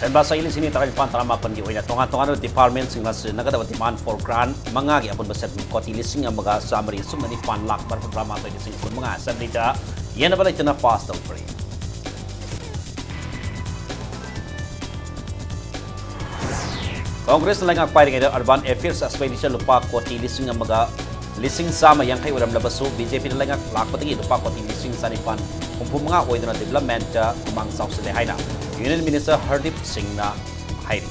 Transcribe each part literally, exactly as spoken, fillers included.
ꯂꯦꯟꯕꯥ ꯆꯍꯤ ꯂꯤꯁꯤꯡ ꯑꯅꯤ ꯇꯔꯥꯅꯤꯄꯥꯟ ꯇꯔꯥꯃꯥꯄꯟꯒꯤ ꯑꯣꯏꯅ ꯇꯣꯉꯥꯟ ꯇꯣꯉꯥꯟꯕ departmentꯁꯤꯡꯅ ꯁꯤꯖꯤꯟꯅꯒꯗꯕ demand for grant ꯃꯉꯥꯒꯤ ꯑꯄꯨꯟꯕ ꯁꯦꯟꯐꯝ ꯀꯣꯇꯤ ꯂꯤꯁꯤꯡ ꯑꯃꯒ ꯆꯥꯃꯔꯤ ꯁꯨꯞꯅ ꯅꯤꯄꯥꯟ ꯂꯥꯈ ꯃꯔꯤꯐꯨ ꯇꯔꯥꯃꯥꯊꯣꯏ ꯂꯤꯁꯤꯡ ꯀꯨꯟꯃꯉꯥ Assemblyꯗ ꯌꯦꯟꯅꯕ ꯂꯩꯇꯅ pass ꯇꯧꯈ꯭ꯔꯦ꯫ ꯀꯣꯡꯒ꯭ꯔꯦꯁꯅ ꯂꯩꯉꯥꯛ ꯄꯥꯏꯔꯤꯉꯩꯗ urban affairs expenditure ꯂꯨꯄꯥ ꯀꯣꯇꯤ ꯂꯤꯁꯤꯡ ꯑꯃꯒ ꯂꯤꯁꯤꯡ ꯆꯥꯝꯃ ꯌꯥꯡꯈꯩ ꯑꯣꯏꯔꯝꯂꯕꯁꯨ, BJPꯅ ꯂꯩꯉꯥꯛ ꯂꯥꯛꯄꯗꯒꯤ ꯂꯨꯄꯥ ꯀꯣꯇꯤ ꯂꯤꯁꯤꯡ ꯆꯅꯤꯄꯥꯟ ꯍꯨꯝꯐꯨ ꯃꯉꯥ ꯑꯣꯏꯗꯨꯅ developmentꯇ ꯈꯨꯃꯥꯡ ꯆꯥꯎꯁꯤꯜꯂꯦ ꯍꯥꯏꯅ Union Minister ꯍꯔꯗꯤꯞ ꯁꯤꯡꯅ ꯍꯥꯏꯔꯤ꯫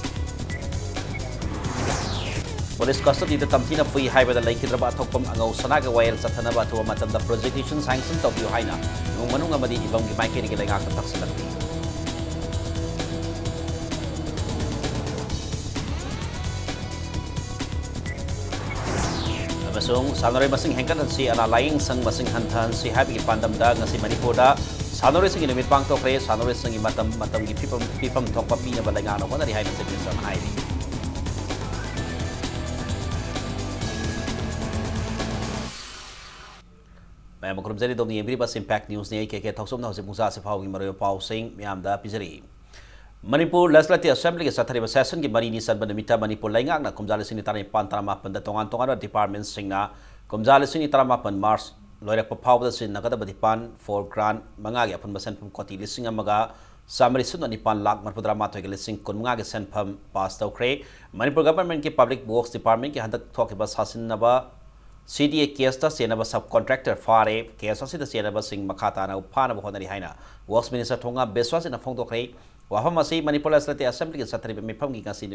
ꯄꯨꯂꯤꯁ custodyꯗ ꯇꯝꯊꯤꯅ ꯐꯨꯏ ꯍꯥꯏꯕꯗ ꯂꯩꯈꯤꯗ꯭ꯔꯕ ꯑꯊꯣꯛꯄꯝ ꯑꯉꯧ ꯁꯅꯥꯒꯤ ꯋꯥꯌꯦꯜ ꯆꯠꯊꯅꯕ ꯑꯊꯨꯕ ꯃꯇꯝꯗ prosecution sanction ꯇꯧꯕꯤꯌꯨ ꯍꯥꯏꯅ ꯏꯃꯨꯡ ꯃꯅꯨꯡ ꯑꯃꯗꯤ ꯏꯕꯝꯒꯤ ꯃꯥꯏꯀꯩꯗꯒꯤ ꯂꯩꯉꯥꯛꯇ ꯇꯛꯁꯤꯜꯂꯛꯂꯤ꯫ ꯑꯃꯁꯨꯡ ꯁꯥꯟꯅꯔꯣꯏ ꯃꯁꯤꯡ ꯍꯦꯟꯒꯠꯍꯟꯁꯤ, ꯑꯅꯥ ꯂꯥꯌꯦꯡ ꯁꯪ ꯃꯁꯤꯡ ꯍꯟꯊꯍꯟꯁꯤ ꯍꯥꯏꯕꯒꯤ ꯄꯥꯟꯗꯝꯗ ꯉꯁꯤ ꯃꯅꯤꯄꯨꯔꯗ ꯁꯥꯟꯅꯔꯣꯏꯁꯤꯡꯒꯤ ꯅꯨꯃꯤꯠ ꯄꯥꯡꯊꯣꯛꯈ꯭ꯔꯦ꯫ ꯁꯥꯟꯅꯔꯣꯏꯁꯤꯡꯒꯤ ꯃꯇꯝ ꯃꯇꯝꯒꯤ ꯐꯤꯕꯝ, ꯄꯤꯐꯝ ꯊꯣꯛꯄ ꯄꯤꯅꯕ ꯂꯩꯉꯥꯛꯅ ꯍꯣꯠꯅꯔꯤ ꯍꯥꯏꯅ Chief Ministerꯅ ꯍꯥꯏꯔꯤ꯫ ꯃꯌꯥꯝ ꯈꯨꯔꯨꯝꯖꯔꯤ, ꯑꯗꯣꯝꯅ ꯌꯦꯡꯕꯤꯔꯤꯕ Impact Newsꯅꯤ꯫ ꯑꯩ ꯀꯦ ꯀꯦ ꯊꯧꯆꯣꯝꯅ ꯍꯧꯖꯤꯛ ꯄꯨꯡ ꯇꯔꯥꯁꯤ ꯐꯥꯎꯒꯤ ꯃꯔꯨꯑꯣꯏꯕ ꯄꯥꯎꯁꯤꯡ ꯃꯌꯥꯝꯗ ꯄꯤꯖꯔꯤ꯫ ꯃꯅꯤꯄꯨꯔ Legislative Assemblyꯒꯤ ꯆꯠꯊꯔꯤꯕ sessionꯒꯤ ꯃꯔꯤꯅꯤ ꯆꯟꯕ ꯅꯨꯃꯤꯠꯇ ꯃꯅꯤꯄꯨꯔ ꯂꯩꯉꯥꯛꯅ ꯀꯨꯝꯖꯥ ꯂꯤꯁꯤꯡ ꯑꯅꯤ ꯇꯔꯥꯅꯤꯄꯥꯟ ꯇꯔꯥꯃꯥꯄꯟꯗ ꯇꯣꯉꯥꯟ ꯇꯣꯉꯥꯟꯕ departmentꯁꯤꯡꯅ ꯀꯨꯝꯖꯥ ꯂꯤꯁꯤꯡ ꯑꯅꯤ ꯇꯔꯥꯃꯥꯄꯟ March ꯂꯣꯏꯔꯛꯄ ꯐꯥꯎꯕꯗ ꯁꯤꯖꯤꯟꯅꯒꯗꯕ demand for grant ꯃꯉꯥꯒꯤ ꯑꯄꯨꯟꯕ ꯁꯦꯟꯐꯝ ꯀꯣꯇꯤ ꯂꯤꯁꯤꯡ ꯑꯃꯒ ꯆꯥꯃꯔꯤ ꯁꯨꯞꯅ ꯅꯤꯄꯥꯟ ꯂꯥꯈ ꯃꯔꯤꯐꯨ ꯇꯔꯥꯃꯥꯊꯣꯏꯒ ꯂꯤꯁꯤꯡ ꯀꯨꯟꯃꯉꯥꯒꯤ ꯁꯦꯟꯐꯝ pass ꯇꯧꯈ꯭ꯔꯦ꯫ ꯃꯅꯤꯄꯨꯔ Governmentꯀꯤ Public Works Departmentꯀꯤ ꯍꯟꯗꯛ ꯊꯣꯛꯈꯤꯕ ꯁꯥꯁꯤꯟꯅꯕ CDA caseꯇ ꯆꯦꯟꯅꯕ subcontractor ꯐꯥꯔꯦ꯫ Case ꯑꯁꯤꯗ ꯆꯦꯟꯅꯕꯁꯤꯡ ꯃꯈꯥ ꯇꯥꯅ ꯐꯥꯅꯕ ꯍꯣꯠꯅꯔꯤ ꯍꯥꯏꯅ Works Minister ꯊꯣꯉꯥꯝ ꯕꯤꯁ꯭ꯋꯥꯁꯅ ꯐꯣꯡꯗꯣꯛꯈ꯭ꯔꯦ꯫ ꯋꯥꯐꯝ ꯑꯁꯤ ꯃꯅꯤꯄꯨꯔ Legislative Assemblyꯒꯤ ꯆꯠꯊꯔꯤꯕ ꯃꯤꯐꯝꯒꯤ ꯉꯁꯤ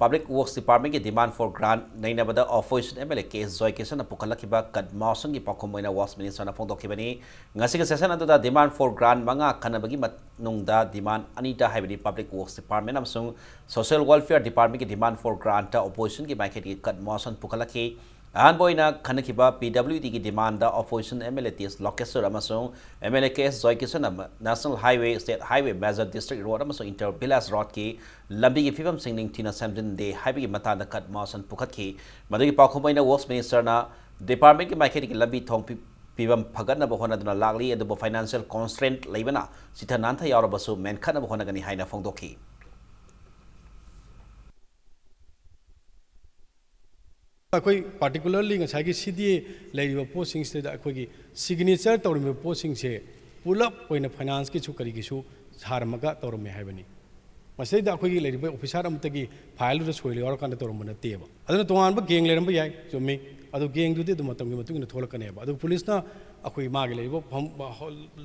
Public Works Departmentꯀꯤ demand for grant ꯅꯩꯅꯕꯗ opposition MLA K S ꯖꯣꯏꯀꯤꯁꯟꯅ ꯄꯨꯈꯠꯂꯛꯈꯤꯕ cut motionꯒꯤ ꯄꯥꯎꯈꯨꯝ ꯑꯣꯏꯅ Works Ministerꯅ ꯐꯣꯡꯗꯣꯛꯈꯤꯕꯅꯤ꯫ ꯉꯁꯤꯒꯤ session ꯑꯗꯨꯗ demand for grant ꯃꯉꯥ ꯈꯟꯅꯕꯒꯤ ꯃꯅꯨꯡꯗ demand ꯑꯅꯤꯗ, ꯍꯥꯏꯕꯗꯤ Public Works Department ꯑꯃꯁꯨꯡ Social Welfare Departmentꯀꯤ demand for grantꯇ oppositionꯒꯤ ꯃꯥꯏꯀꯩꯗꯒꯤ cut motion ꯄꯨꯈꯠꯂꯛꯈꯤ꯫ ꯑꯍꯥꯟꯕ ꯑꯣꯏꯅ ꯈꯟꯅꯈꯤꯕ PWDꯒꯤ demandꯗ opposition MLA ꯇꯤ ꯑꯦꯁ ꯂꯣꯀꯦꯁꯣꯔ ꯑꯃꯁꯨꯡ MLA ꯀꯦ ꯑꯦꯁ ꯖꯣꯏꯀꯤꯁꯟꯅ National Highway, State Highway, Major District Road ꯑꯃꯁꯨꯡ Inter Village Roadꯀꯤ ꯂꯝꯕꯤꯒꯤ ꯐꯤꯕꯝꯁꯤꯡ ꯅꯤꯡꯊꯤꯅ ꯁꯦꯝꯖꯤꯟꯗꯦ ꯍꯥꯏꯕꯒꯤ ꯃꯇꯥꯡꯗ cut motion ꯄꯨꯈꯠꯈꯤ꯫ ꯃꯗꯨꯒꯤ ꯄꯥꯎꯈꯨꯝ ꯑꯣꯏꯅ Works Ministerꯅ departmentꯀꯤ ꯃꯥꯏꯀꯩꯗꯒꯤ ꯂꯝꯕꯤ ꯊꯣꯡ ꯄꯤ-, ꯐꯤꯕꯝ ꯐꯒꯠꯅꯕ ꯍꯣꯠꯅꯗꯨꯅ ꯂꯥꯛꯂꯤ, ꯑꯗꯨꯕꯨ financial constraint ꯂꯩꯕꯅ ꯆꯤꯊ ꯅꯥꯟꯊ ꯌꯥꯎꯔꯕꯁꯨ ꯃꯦꯟꯈꯠꯅꯕ ꯍꯣꯠꯅꯒꯅꯤ ꯍꯥꯏꯅ ꯐꯣꯡꯗꯣꯛꯈꯤ꯫ ꯑꯩꯈꯣꯏ particularly ꯉꯁꯥꯏꯒꯤ C D A ꯂꯩꯔꯤꯕ ꯄꯣꯠꯁꯤꯡꯁꯤꯗ ꯑꯩꯈꯣꯏꯒꯤ signature ꯇꯧꯔꯝꯃꯤꯕ ꯄꯣꯠꯁꯤꯡꯁꯦ ꯄꯨꯂꯞ ꯑꯣꯏꯅ financeꯀꯤꯁꯨ ꯀꯔꯤꯒꯤꯁꯨ ꯁꯥꯔꯝꯃꯒ ꯇꯧꯔꯝꯃꯦ ꯍꯥꯏꯕꯅꯤ꯫ ꯃꯁꯤꯗꯩꯗ ꯑꯩꯈꯣꯏꯒꯤ ꯂꯩꯔꯤꯕ officer ꯑꯃꯠꯇꯒꯤ fileꯗꯨꯗ ꯁꯣꯏ ꯌꯥꯎꯔꯀꯥꯟꯗ ꯇꯧꯔꯝꯕ ꯅꯠꯇꯦꯕ꯫ ꯑꯗꯨꯅ ꯇꯣꯉꯥꯟꯕ gang ꯂꯩꯔꯝꯕ ꯌꯥꯏ, ꯆꯨꯝꯃꯤ꯫ ꯑꯗꯨ gangꯗꯨꯗꯤ ꯑꯗꯨꯝ ꯃꯇꯝꯒꯤ ꯃꯇꯨꯡ ꯏꯟꯅ ꯊꯣꯛꯂꯛꯀꯅꯦꯕ꯫ ꯑꯗꯨ policeꯅ ꯑꯩꯈꯣꯏ ꯃꯥꯒꯤ ꯂꯩꯔꯤꯕ ꯐꯝ-,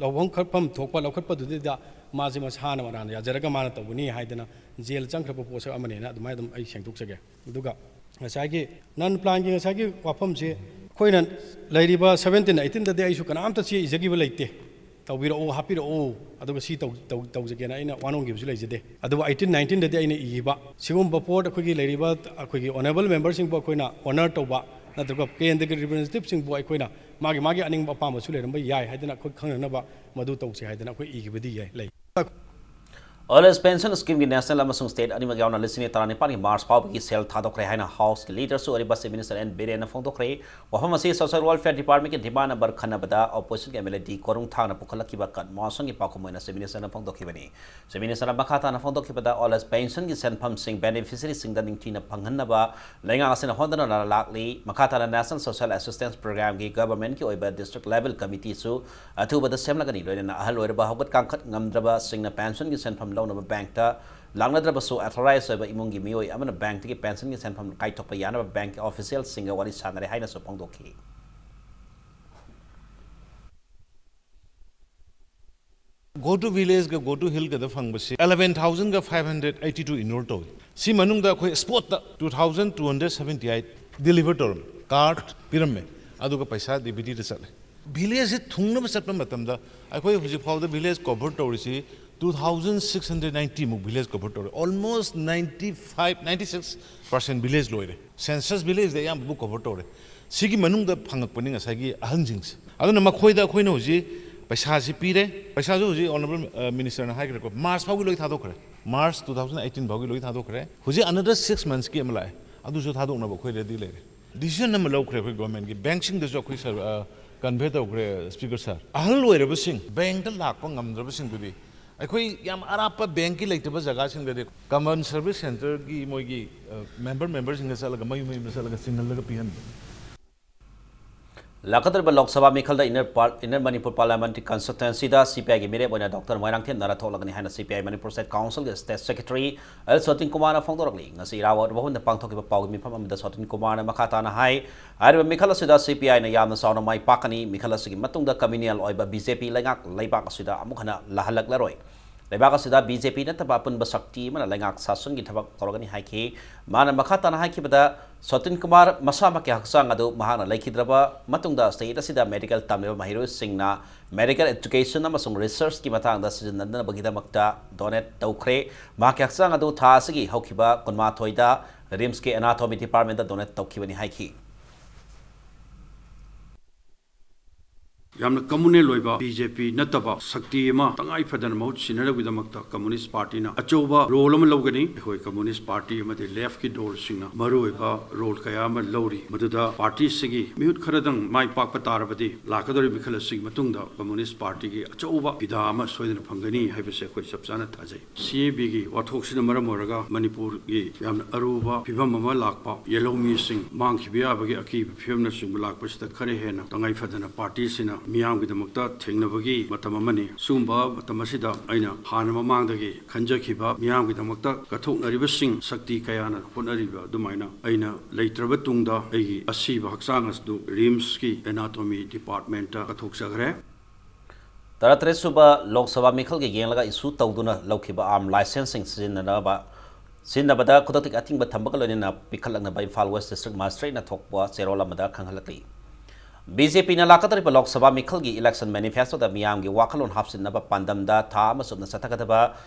ꯂꯧꯐꯝ ꯈꯠꯐꯝ ꯊꯣꯛꯄ ꯂꯧꯈꯠꯄꯗꯨꯗꯩꯗ ꯃꯥꯁꯦ ꯃꯁꯥꯅ ꯃꯔꯥꯟ ꯌꯥꯖꯔꯒ ꯃꯥꯅ ꯇꯧꯕꯅꯤ ꯍꯥꯏꯗꯅ jail ꯆꯪꯈ꯭ꯔꯕ ꯄꯣꯠꯁꯛ ꯑꯃꯅꯦꯅ ꯑꯗꯨꯃꯥꯏꯅ ꯑꯗꯨꯝ ꯑꯩ ꯁꯦꯡꯗꯣꯛꯆꯒꯦ꯫ ꯑꯗꯨꯒ ꯉꯁꯥꯏꯒꯤ non planꯒꯤ ꯉꯁꯥꯏꯒꯤ ꯋꯥꯐꯝꯁꯦ ꯑꯩꯈꯣꯏꯅ ꯂꯩꯔꯤꯕ seventeen eighteenꯗꯗꯤ ꯑꯩꯁꯨ ꯀꯅꯥꯝꯇ ꯆꯦ ꯏꯖꯈꯤꯕ ꯂꯩꯇꯦ꯫ ꯇꯧꯕꯤꯔꯛꯎ, ꯍꯥꯞꯄꯤꯔꯛꯎ, ꯑꯗꯨꯒ ꯁꯤ ꯇꯧ-, ꯇꯧ-, ꯇꯧꯖꯒꯦꯅ ꯑꯩꯅ ꯋꯥꯅꯣꯝꯈꯤꯕꯁꯨ ꯂꯩꯖꯗꯦ꯫ ꯑꯗꯨꯕꯨ eighteen nineteenꯗꯗꯤ ꯑꯩꯅ ꯏꯈꯤꯕ ꯁꯤꯒꯨꯝꯕ ꯄꯣꯠ ꯑꯩꯈꯣꯏꯒꯤ ꯂꯩꯔꯤꯕ ꯑꯩꯈꯣꯏꯒꯤ honourable memberꯁꯤꯡꯕꯨ ꯑꯩꯈꯣꯏꯅ honour ꯇꯧꯕ ꯅꯠꯇ꯭ꯔꯒ ꯀꯦꯟꯗ꯭ꯔꯒꯤ representativeꯁꯤꯡꯕꯨ ꯑꯩꯈꯣꯏꯅ ꯃꯥꯒꯤ ꯃꯥꯒꯤ ꯑꯅꯤꯡꯕ ꯑꯄꯥꯝꯕꯁꯨ ꯂꯩꯔꯝꯕ ꯌꯥꯏ ꯍꯥꯏꯗꯅ ꯑꯩꯈꯣꯏ ꯈꯪꯅꯅꯕ ꯃꯗꯨ ꯇꯧꯁꯤ ꯍꯥꯏꯗꯅ ꯑꯩꯈꯣꯏ ꯏꯈꯤꯕꯗꯤ ꯌꯥꯏ, ꯂꯩ꯫ Old Age Pension Schemeꯒꯤ national ꯑꯃꯁꯨꯡ state ꯑꯅꯤꯃꯛ ꯌꯥꯎꯅ ꯂꯤꯁꯤꯡ ꯅꯤꯄꯥꯟꯒꯤ March ꯐꯥꯎꯕꯒꯤ ꯁꯦꯜ ꯊꯥꯗꯣꯛꯈ꯭ꯔꯦ ꯍꯥꯏꯅ Houseꯀꯤ leaderꯁꯨ ꯑꯣꯏꯔꯤꯕ Chief Minister N ꯕꯤꯔꯦꯟꯅ ꯐꯣꯡꯗꯣꯛꯈ꯭ꯔꯦ꯫ ꯋꯥꯐꯝ ꯑꯁꯤ Social Welfare Departmentꯀꯤ demand number ꯈꯟꯅꯕꯗ oppositionꯒꯤ MLA ꯗꯤ ꯀꯣꯔꯨꯡꯊꯥꯡꯅ ꯄꯨꯈꯠꯂꯛꯈꯤꯕ ꯀꯟ motionꯒꯤ ꯄꯥꯎꯈꯨꯝ ꯑꯣꯏꯅ Chief Ministerꯅ ꯐꯣꯡꯗꯣꯛꯈꯤꯕꯅꯤ꯫ Chief Ministerꯅ ꯃꯈꯥ ꯇꯥꯅ ꯐꯣꯡꯗꯣꯛꯈꯤꯕꯗ, Old Age Pensionꯒꯤ ꯁꯦꯟꯐꯝꯁꯤꯡ beneficiaryꯁꯤꯡꯗ ꯅꯤꯡꯊꯤꯅ ꯐꯪꯍꯟꯅꯕ ꯂꯩꯉꯥꯛ ꯑꯁꯤꯅ ꯍꯣꯠꯅꯗꯨꯅ ꯂꯥꯛꯂꯤ꯫ ꯃꯈꯥ ꯇꯥꯅ National Social Assistance Programmeꯒꯤ governmentꯀꯤ ꯑꯣꯏꯕ district level committeeꯁꯨ ꯑꯊꯨꯕꯗ ꯁꯦꯝꯂꯒꯅꯤ꯫ ꯂꯣꯏꯅꯅ ꯑꯍꯜ ꯑꯣꯏꯔꯕ ꯍꯧꯒꯠ ꯀꯥꯡꯈꯠ ꯉꯝꯗ꯭ꯔꯕꯁꯤꯡꯅ pensionꯒꯤ ꯁꯦꯟꯐꯝ ꯂꯧꯅꯕ bankꯇ ꯂꯥꯛꯅꯗ꯭ꯔꯕꯁꯨ, authorized ꯑꯣꯏꯕ ꯏꯃꯨꯡꯒꯤ ꯃꯤꯑꯣꯏ ꯑꯃꯅ bankꯇꯒꯤ pensionꯒꯤ ꯁꯦꯟꯐꯝ ꯀꯥꯏꯊꯣꯛꯄ ꯌꯥꯅꯕ bankꯀꯤ officialꯁꯤꯡꯒ ꯋꯥꯔꯤ ꯁꯥꯟꯅꯔꯦ ꯍꯥꯏꯅꯁꯨ ꯐꯣꯡꯗꯣꯛꯈꯤ꯫ Go to Villageꯒ Go to Hillꯒꯗ ꯐꯪꯕꯁꯤ eleven thousandꯒ five hundred eighty two enroll ꯇꯧꯏ꯫ ꯁꯤ ꯃꯅꯨꯡꯗ ꯑꯩꯈꯣꯏ spotꯇ two thousand two hundred seventy eight deliver ꯇꯧꯔꯝꯃꯤ, card ꯄꯤꯔꯝꯃꯦ, ꯑꯗꯨꯒ ꯄꯩꯁꯥ DBTꯗ ꯆꯠꯂꯦ꯫ Villageꯁꯤ ꯊꯨꯡꯅꯕ ꯆꯠꯄ ꯃꯇꯝꯗ ꯑꯩꯈꯣꯏ ꯍꯧꯖꯤꯛ ꯐꯥꯎꯕꯗ village cover ꯇꯧꯔꯤꯁꯤ two thousand six hundred ninety ꯃꯨꯛ village cover ꯇꯧꯔꯦ꯫ Almost ninety five, ninety six percent village ꯂꯣꯏꯔꯦ꯫ Census villageꯗ ꯑꯌꯥꯝꯕꯕꯨ cover ꯇꯧꯔꯦ꯫ ꯁꯤꯒꯤ ꯃꯅꯨꯡꯗ ꯐꯪꯉꯛꯄꯅꯤ ꯉꯁꯥꯏꯒꯤ ꯑꯍꯟꯁꯤꯡꯁꯦ꯫ ꯑꯗꯨꯅ ꯃꯈꯣꯏꯗ ꯑꯩꯈꯣꯏꯅ ꯍꯧꯖꯤꯛ ꯄꯩꯁꯥꯁꯤ ꯄꯤꯔꯦ꯫ ꯄꯩꯁꯥꯁꯨ ꯍꯧꯖꯤꯛ Honourable Ministerꯅ ꯍꯥꯏꯈ꯭ꯔꯦꯀꯣ, March ꯐꯥꯎꯒꯤ ꯂꯣꯏ ꯊꯥꯗꯣꯛꯈ꯭ꯔꯦ꯫ March two thousand eighteen ꯐꯥꯎꯒꯤ ꯂꯣꯏ ꯊꯥꯗꯣꯛꯈ꯭ꯔꯦ꯫ ꯍꯧꯖꯤꯛ another six monthsꯀꯤ ꯑꯃ ꯂꯥꯛꯑꯦ, ꯑꯗꯨꯁꯨ ꯊꯥꯗꯣꯛꯅꯕ ꯑꯩꯈꯣꯏ ready ꯂꯩꯔꯦ꯫ Decision ꯑꯃ ꯂꯧꯈ꯭ꯔꯦ ꯑꯩꯈꯣꯏ governmentꯀꯤ, bankꯁꯤꯡꯗꯁꯨ ꯑꯩꯈꯣꯏ ꯁꯔ-, ꯑ, convey ꯇꯧꯈ꯭ꯔꯦ, Speaker sir꯫ ꯑꯍꯜ ꯑꯣꯏꯔꯕꯁꯤꯡ bankꯇ ꯂꯥꯛꯄ ꯉꯝꯗ꯭ꯔꯕꯁꯤꯡꯗꯨꯗꯤ ꯑꯩꯈꯣꯏ ꯌꯥꯝ ꯑꯔꯥꯞꯄ ꯕꯦꯡꯛꯀꯤ ꯂꯩꯇꯕ ꯖꯒꯥꯁꯤꯡꯗꯗꯤ common service centreꯒꯤ ꯃꯣꯏꯒꯤ member memberꯁꯤꯡꯗ ꯆꯠꯂꯒ ꯃꯌꯨꯝ ꯃꯌꯨꯝꯗ ꯆꯠꯂꯒ ꯆꯤꯡꯍꯜꯂꯒ ꯄꯤꯍꯟꯕ꯫ ꯂꯥꯛꯀꯗꯧꯔꯤꯕ ꯂꯣꯛ ꯁꯚꯥ ꯃꯤꯈꯜꯗ ꯏꯟꯅꯔ ꯄꯥꯔ- ꯏꯟꯅꯔ ꯃꯅꯤꯄꯨꯔ ꯄꯥꯔꯂꯤꯌꯥꯃꯦꯟꯇꯔꯤ ꯀꯟꯁꯇꯤꯇ꯭ꯋꯦꯟꯁꯤꯗ ꯁꯤ ꯄꯤ ꯑꯥꯏꯒꯤ ꯃꯤꯔꯦꯞ ꯑꯣꯏꯅ ꯗꯣꯛꯇꯔ ꯃꯣꯏꯔꯥꯡꯊꯦꯝ ꯅꯥꯔꯥ ꯊꯣꯛꯂꯒꯅꯤ ꯍꯥꯏꯅ C P I Manipur state ꯀꯣꯟꯁꯜꯒꯤ ꯁ꯭ꯇꯦꯠ ꯁꯦꯀ꯭ꯔꯦꯇꯔꯤ ꯑꯦꯜ ꯁꯣꯇꯤꯟ ꯀꯨꯃꯥꯔꯅ ꯐꯣꯡꯗꯣꯔꯛꯂꯤ꯫ ꯉꯁꯤ ꯏꯔꯥꯕꯣꯠ ꯚꯕꯟꯗ ꯄꯥꯡꯊꯣꯛꯈꯤꯕ ꯄꯥꯎꯒꯤ ꯃꯤꯐꯝ ꯑꯃꯗ ꯁꯣꯇꯤꯟ ꯀꯨꯃꯥꯔꯅ ꯃꯈꯥ ꯇꯥꯅ ꯍꯥꯏ, ꯍꯥꯏꯔꯤꯕ ꯃꯤꯈꯜ ꯑꯁꯤꯗ ꯁꯤ ꯄꯤ ꯑꯥꯏꯅ ꯌꯥꯝꯅ ꯆꯥꯎꯅ ꯃꯥꯏ ꯄꯥꯛꯀꯅꯤ꯫ ꯃꯤꯈꯜ ꯑꯁꯤꯒꯤ ꯃꯇꯨꯡꯗ ꯀꯝꯃ꯭ꯌꯨꯅꯦꯜ ꯑꯣꯏꯕ ꯕꯤ ꯖꯦ ꯄꯤ ꯂꯩꯉꯥꯛ ꯂꯩꯕꯥꯛ ꯑꯁꯤꯗ ꯑꯃꯨꯛ ꯍꯟꯅ ꯂꯥꯛꯍꯜꯂꯛꯂꯔꯣꯏ꯫ ꯂꯩꯕꯥꯛ ꯑꯁꯤꯗ ꯕꯤ ꯖꯦ ꯄꯤ ꯅꯠꯇꯕ ꯑꯄꯨꯟꯕ ꯁꯛꯇꯤ ꯑꯃꯅ ꯂꯩꯉꯥꯛ ꯁꯥꯁꯟꯒꯤ ꯊꯕꯛ ꯇꯧꯔꯒꯅꯤ ꯍꯥꯏꯈꯤ꯫ ꯃꯥꯅ ꯃꯈꯥ ꯇꯥꯅ ꯍꯥꯏꯈꯤꯕꯗ, ꯁꯣꯇꯤꯟ ꯀꯨꯃꯥꯔ ꯃꯁꯥꯃꯛꯀꯤ ꯍꯛꯆꯥꯡ ꯑꯗꯨ ꯃꯍꯥꯛꯅ ꯂꯩꯈꯤꯗ꯭ꯔꯕ ꯃꯇꯨꯡꯗ ꯁ꯭ꯇꯦꯠ ꯑꯁꯤꯗ ꯃꯦꯗꯤꯀꯦꯜ ꯇꯝꯂꯤꯕ ꯃꯍꯩꯔꯣꯏꯁꯤꯡꯅ ꯃꯦꯗꯤꯀꯦꯜ ꯑꯦꯖꯨꯀꯦꯁꯟ ꯑꯃꯁꯨꯡ ꯔꯤꯁꯔꯆꯀꯤ ꯃꯇꯥꯡꯗ ꯁꯤꯖꯤꯟꯅꯅꯕꯒꯤꯗꯃꯛꯇ ꯗꯣꯅꯦꯠ ꯇꯧꯈ꯭ꯔꯦ꯫ ꯃꯍꯥꯛꯀꯤ ꯍꯛꯆꯥꯡ ꯑꯗꯨ ꯊꯥ ꯑꯁꯤꯒꯤ ꯍꯧꯈꯤꯕ ꯀꯨꯟꯃꯥꯊꯣꯏꯗ ꯔꯤꯝꯁꯀꯤ ꯑꯦꯅꯥꯇꯣꯃꯤ ꯗꯤꯄꯥꯔꯠꯃꯦꯟꯇ ꯗꯣꯅꯦꯠ ꯇꯧꯈꯤꯕꯅꯤ ꯍꯥꯏꯈꯤ꯫ ꯌꯥꯝꯅ ꯀꯝꯃꯨꯅꯦꯜ ꯑꯣꯏꯕ ꯕꯤ ꯖꯦ ꯄꯤ ꯅꯠꯇꯕ ꯁꯛꯇꯤ ꯑꯃ ꯇꯉꯥꯏ ꯐꯗꯅ ꯃꯍꯨꯠ ꯁꯤꯟꯅꯅꯕꯒꯤꯗꯃꯛꯇ ꯀꯝꯃꯨꯅꯤꯁ ꯄꯥꯔꯇꯤꯅ ꯑꯆꯧꯕ ꯔꯣꯜ ꯑꯃ ꯂꯧꯒꯅꯤ꯫ ꯑꯩꯈꯣꯏ ꯀꯝꯃꯨꯅꯤꯁ ꯄꯥꯔꯇꯤ ꯑꯃꯗꯤ ꯂꯦꯐꯀꯤ ꯗꯣꯜꯁꯤꯡꯅ ꯃꯔꯨꯑꯣꯏꯕ ꯔꯣꯜ ꯀꯌꯥ ꯑꯃ ꯂꯧꯔꯤ꯫ ꯃꯗꯨꯗ ꯄꯥꯔꯇꯤꯁꯤꯒꯤ ꯃꯤꯍꯨꯠ ꯈꯔꯗꯪ ꯃꯥꯏ ꯄꯥꯛꯄ ꯇꯥꯔꯕꯗꯤ ꯂꯥꯛꯀꯗꯧꯔꯤꯕ ꯃꯤꯈꯜ ꯑꯁꯤꯒꯤ ꯃꯇꯨꯡꯗ ꯀꯝꯃꯨꯅꯤꯁ ꯄꯥꯔꯇꯤꯒꯤ ꯑꯆꯧꯕ ꯐꯤꯗꯥ ꯑꯃ ꯁꯣꯏꯗꯅ ꯐꯪꯒꯅꯤ ꯍꯥꯏꯕꯁꯦ ꯑꯩꯈꯣꯏ ꯆꯞ ꯆꯥꯅ ꯊꯥꯖꯩ꯫ ꯁꯤ ꯑꯦ ꯕꯤꯒꯤ ꯋꯥꯊꯣꯛꯁꯤꯅ ꯃꯔꯝ ꯑꯣꯏꯔꯒ ꯃꯅꯤꯄꯨꯔꯒꯤ ꯌꯥꯝꯅ ꯑꯔꯨꯕ ꯐꯤꯕꯝ ꯑꯃ ꯂꯥꯛꯄ, ꯌꯦꯜꯍꯧꯃꯤꯁꯤꯡ ꯃꯥꯡꯈꯤꯕ ꯌꯥꯕꯒꯤ ꯑꯀꯤꯕ ꯐꯤꯕꯝꯅꯆꯤꯡꯕ ꯂꯥꯛꯄꯁꯤꯗ ꯈꯔ ꯍꯦꯟꯅ ꯇꯉꯥꯏ ꯐꯗꯅ ꯄꯥꯔꯇꯤꯁꯤꯅ ꯃꯤꯌꯥꯝꯒꯤꯗꯃꯛꯇ ꯊꯦꯡꯅꯕꯒꯤ ꯃꯇꯝ ꯑꯃꯅꯤ꯫ ꯁꯤꯒꯨꯝꯕ ꯃꯇꯝ ꯑꯁꯤꯗ ꯑꯩꯅ ꯍꯥꯟꯅ ꯃꯃꯥꯡꯗꯒꯤ ꯈꯟꯖꯈꯤꯕ ꯃꯤꯌꯥꯝꯒꯤꯗꯃꯛꯇ ꯀꯠꯊꯣꯛꯅꯔꯤꯕꯁꯤꯡ ꯁꯛꯇꯤ ꯀꯌꯥꯅ ꯍꯣꯠꯅꯔꯤꯕ ꯑꯗꯨꯃꯥꯏꯅ ꯑꯩꯅ ꯂꯩꯇ꯭ꯔꯕ ꯇꯨꯡꯗ ꯑꯩꯒꯤ ꯑꯁꯤꯕ ꯍꯛꯆꯥꯡ ꯑꯗꯨ ꯔꯤꯝꯁꯀꯤ ꯑꯦꯅꯥꯇꯣꯃꯤ ꯗꯤꯄꯥꯔꯠꯃꯦꯟꯇ ꯀꯠꯊꯣꯛꯆꯈ꯭ꯔꯦ꯫ ꯇꯔꯥꯇꯔꯦꯠ ꯁꯨꯕ ꯂꯣꯛ ꯁꯚꯥ ꯃꯤꯈꯜꯒꯤ ꯌꯦꯡꯂꯒ ꯏꯁꯨ ꯇꯧꯗꯨꯅ ꯂꯧꯈꯤꯕ ꯑꯥꯔꯝ ꯂꯥꯏꯁꯦꯟꯁꯁꯤꯡ ꯁꯤꯖꯤꯟꯅꯅꯕ ꯁꯤꯖꯤꯟꯅꯕꯗ ꯈꯨꯗꯛꯇꯒꯤ ꯑꯊꯤꯡꯕ ꯊꯝꯕꯒ ꯂꯣꯏꯅꯅ ꯄꯤꯈꯠꯂꯛꯅꯕ ꯏꯝꯐꯥꯜ ꯋꯦꯁ ꯗꯤꯁꯇ꯭ꯔꯤꯛ ꯃꯥꯖꯤꯁꯇ꯭ꯔꯦꯠꯅ ꯊꯣꯛꯄ ꯆꯦꯔꯣꯜ ꯑꯃꯗ ꯈꯪꯍꯜꯂꯛꯂꯤ꯫ ꯕꯤ ꯖꯦ ꯄꯤꯅ ꯂꯥꯛꯀꯗꯧꯔꯤꯕ ꯂꯣꯛ ꯁꯚꯥ ꯃꯤꯈꯜꯒꯤ ꯏꯂꯦꯛꯁꯟ ꯃꯦꯅꯤꯐꯦꯁꯇꯣꯗ ꯃꯤꯌꯥꯝꯒꯤ ꯋꯥꯈꯜꯂꯣꯟ ꯍꯥꯞꯆꯤꯟꯅꯕ ꯄꯥꯟꯗꯝꯗ ꯊꯥ ꯑꯃ ꯆꯨꯞꯅ ꯆꯠꯊꯒꯗꯕ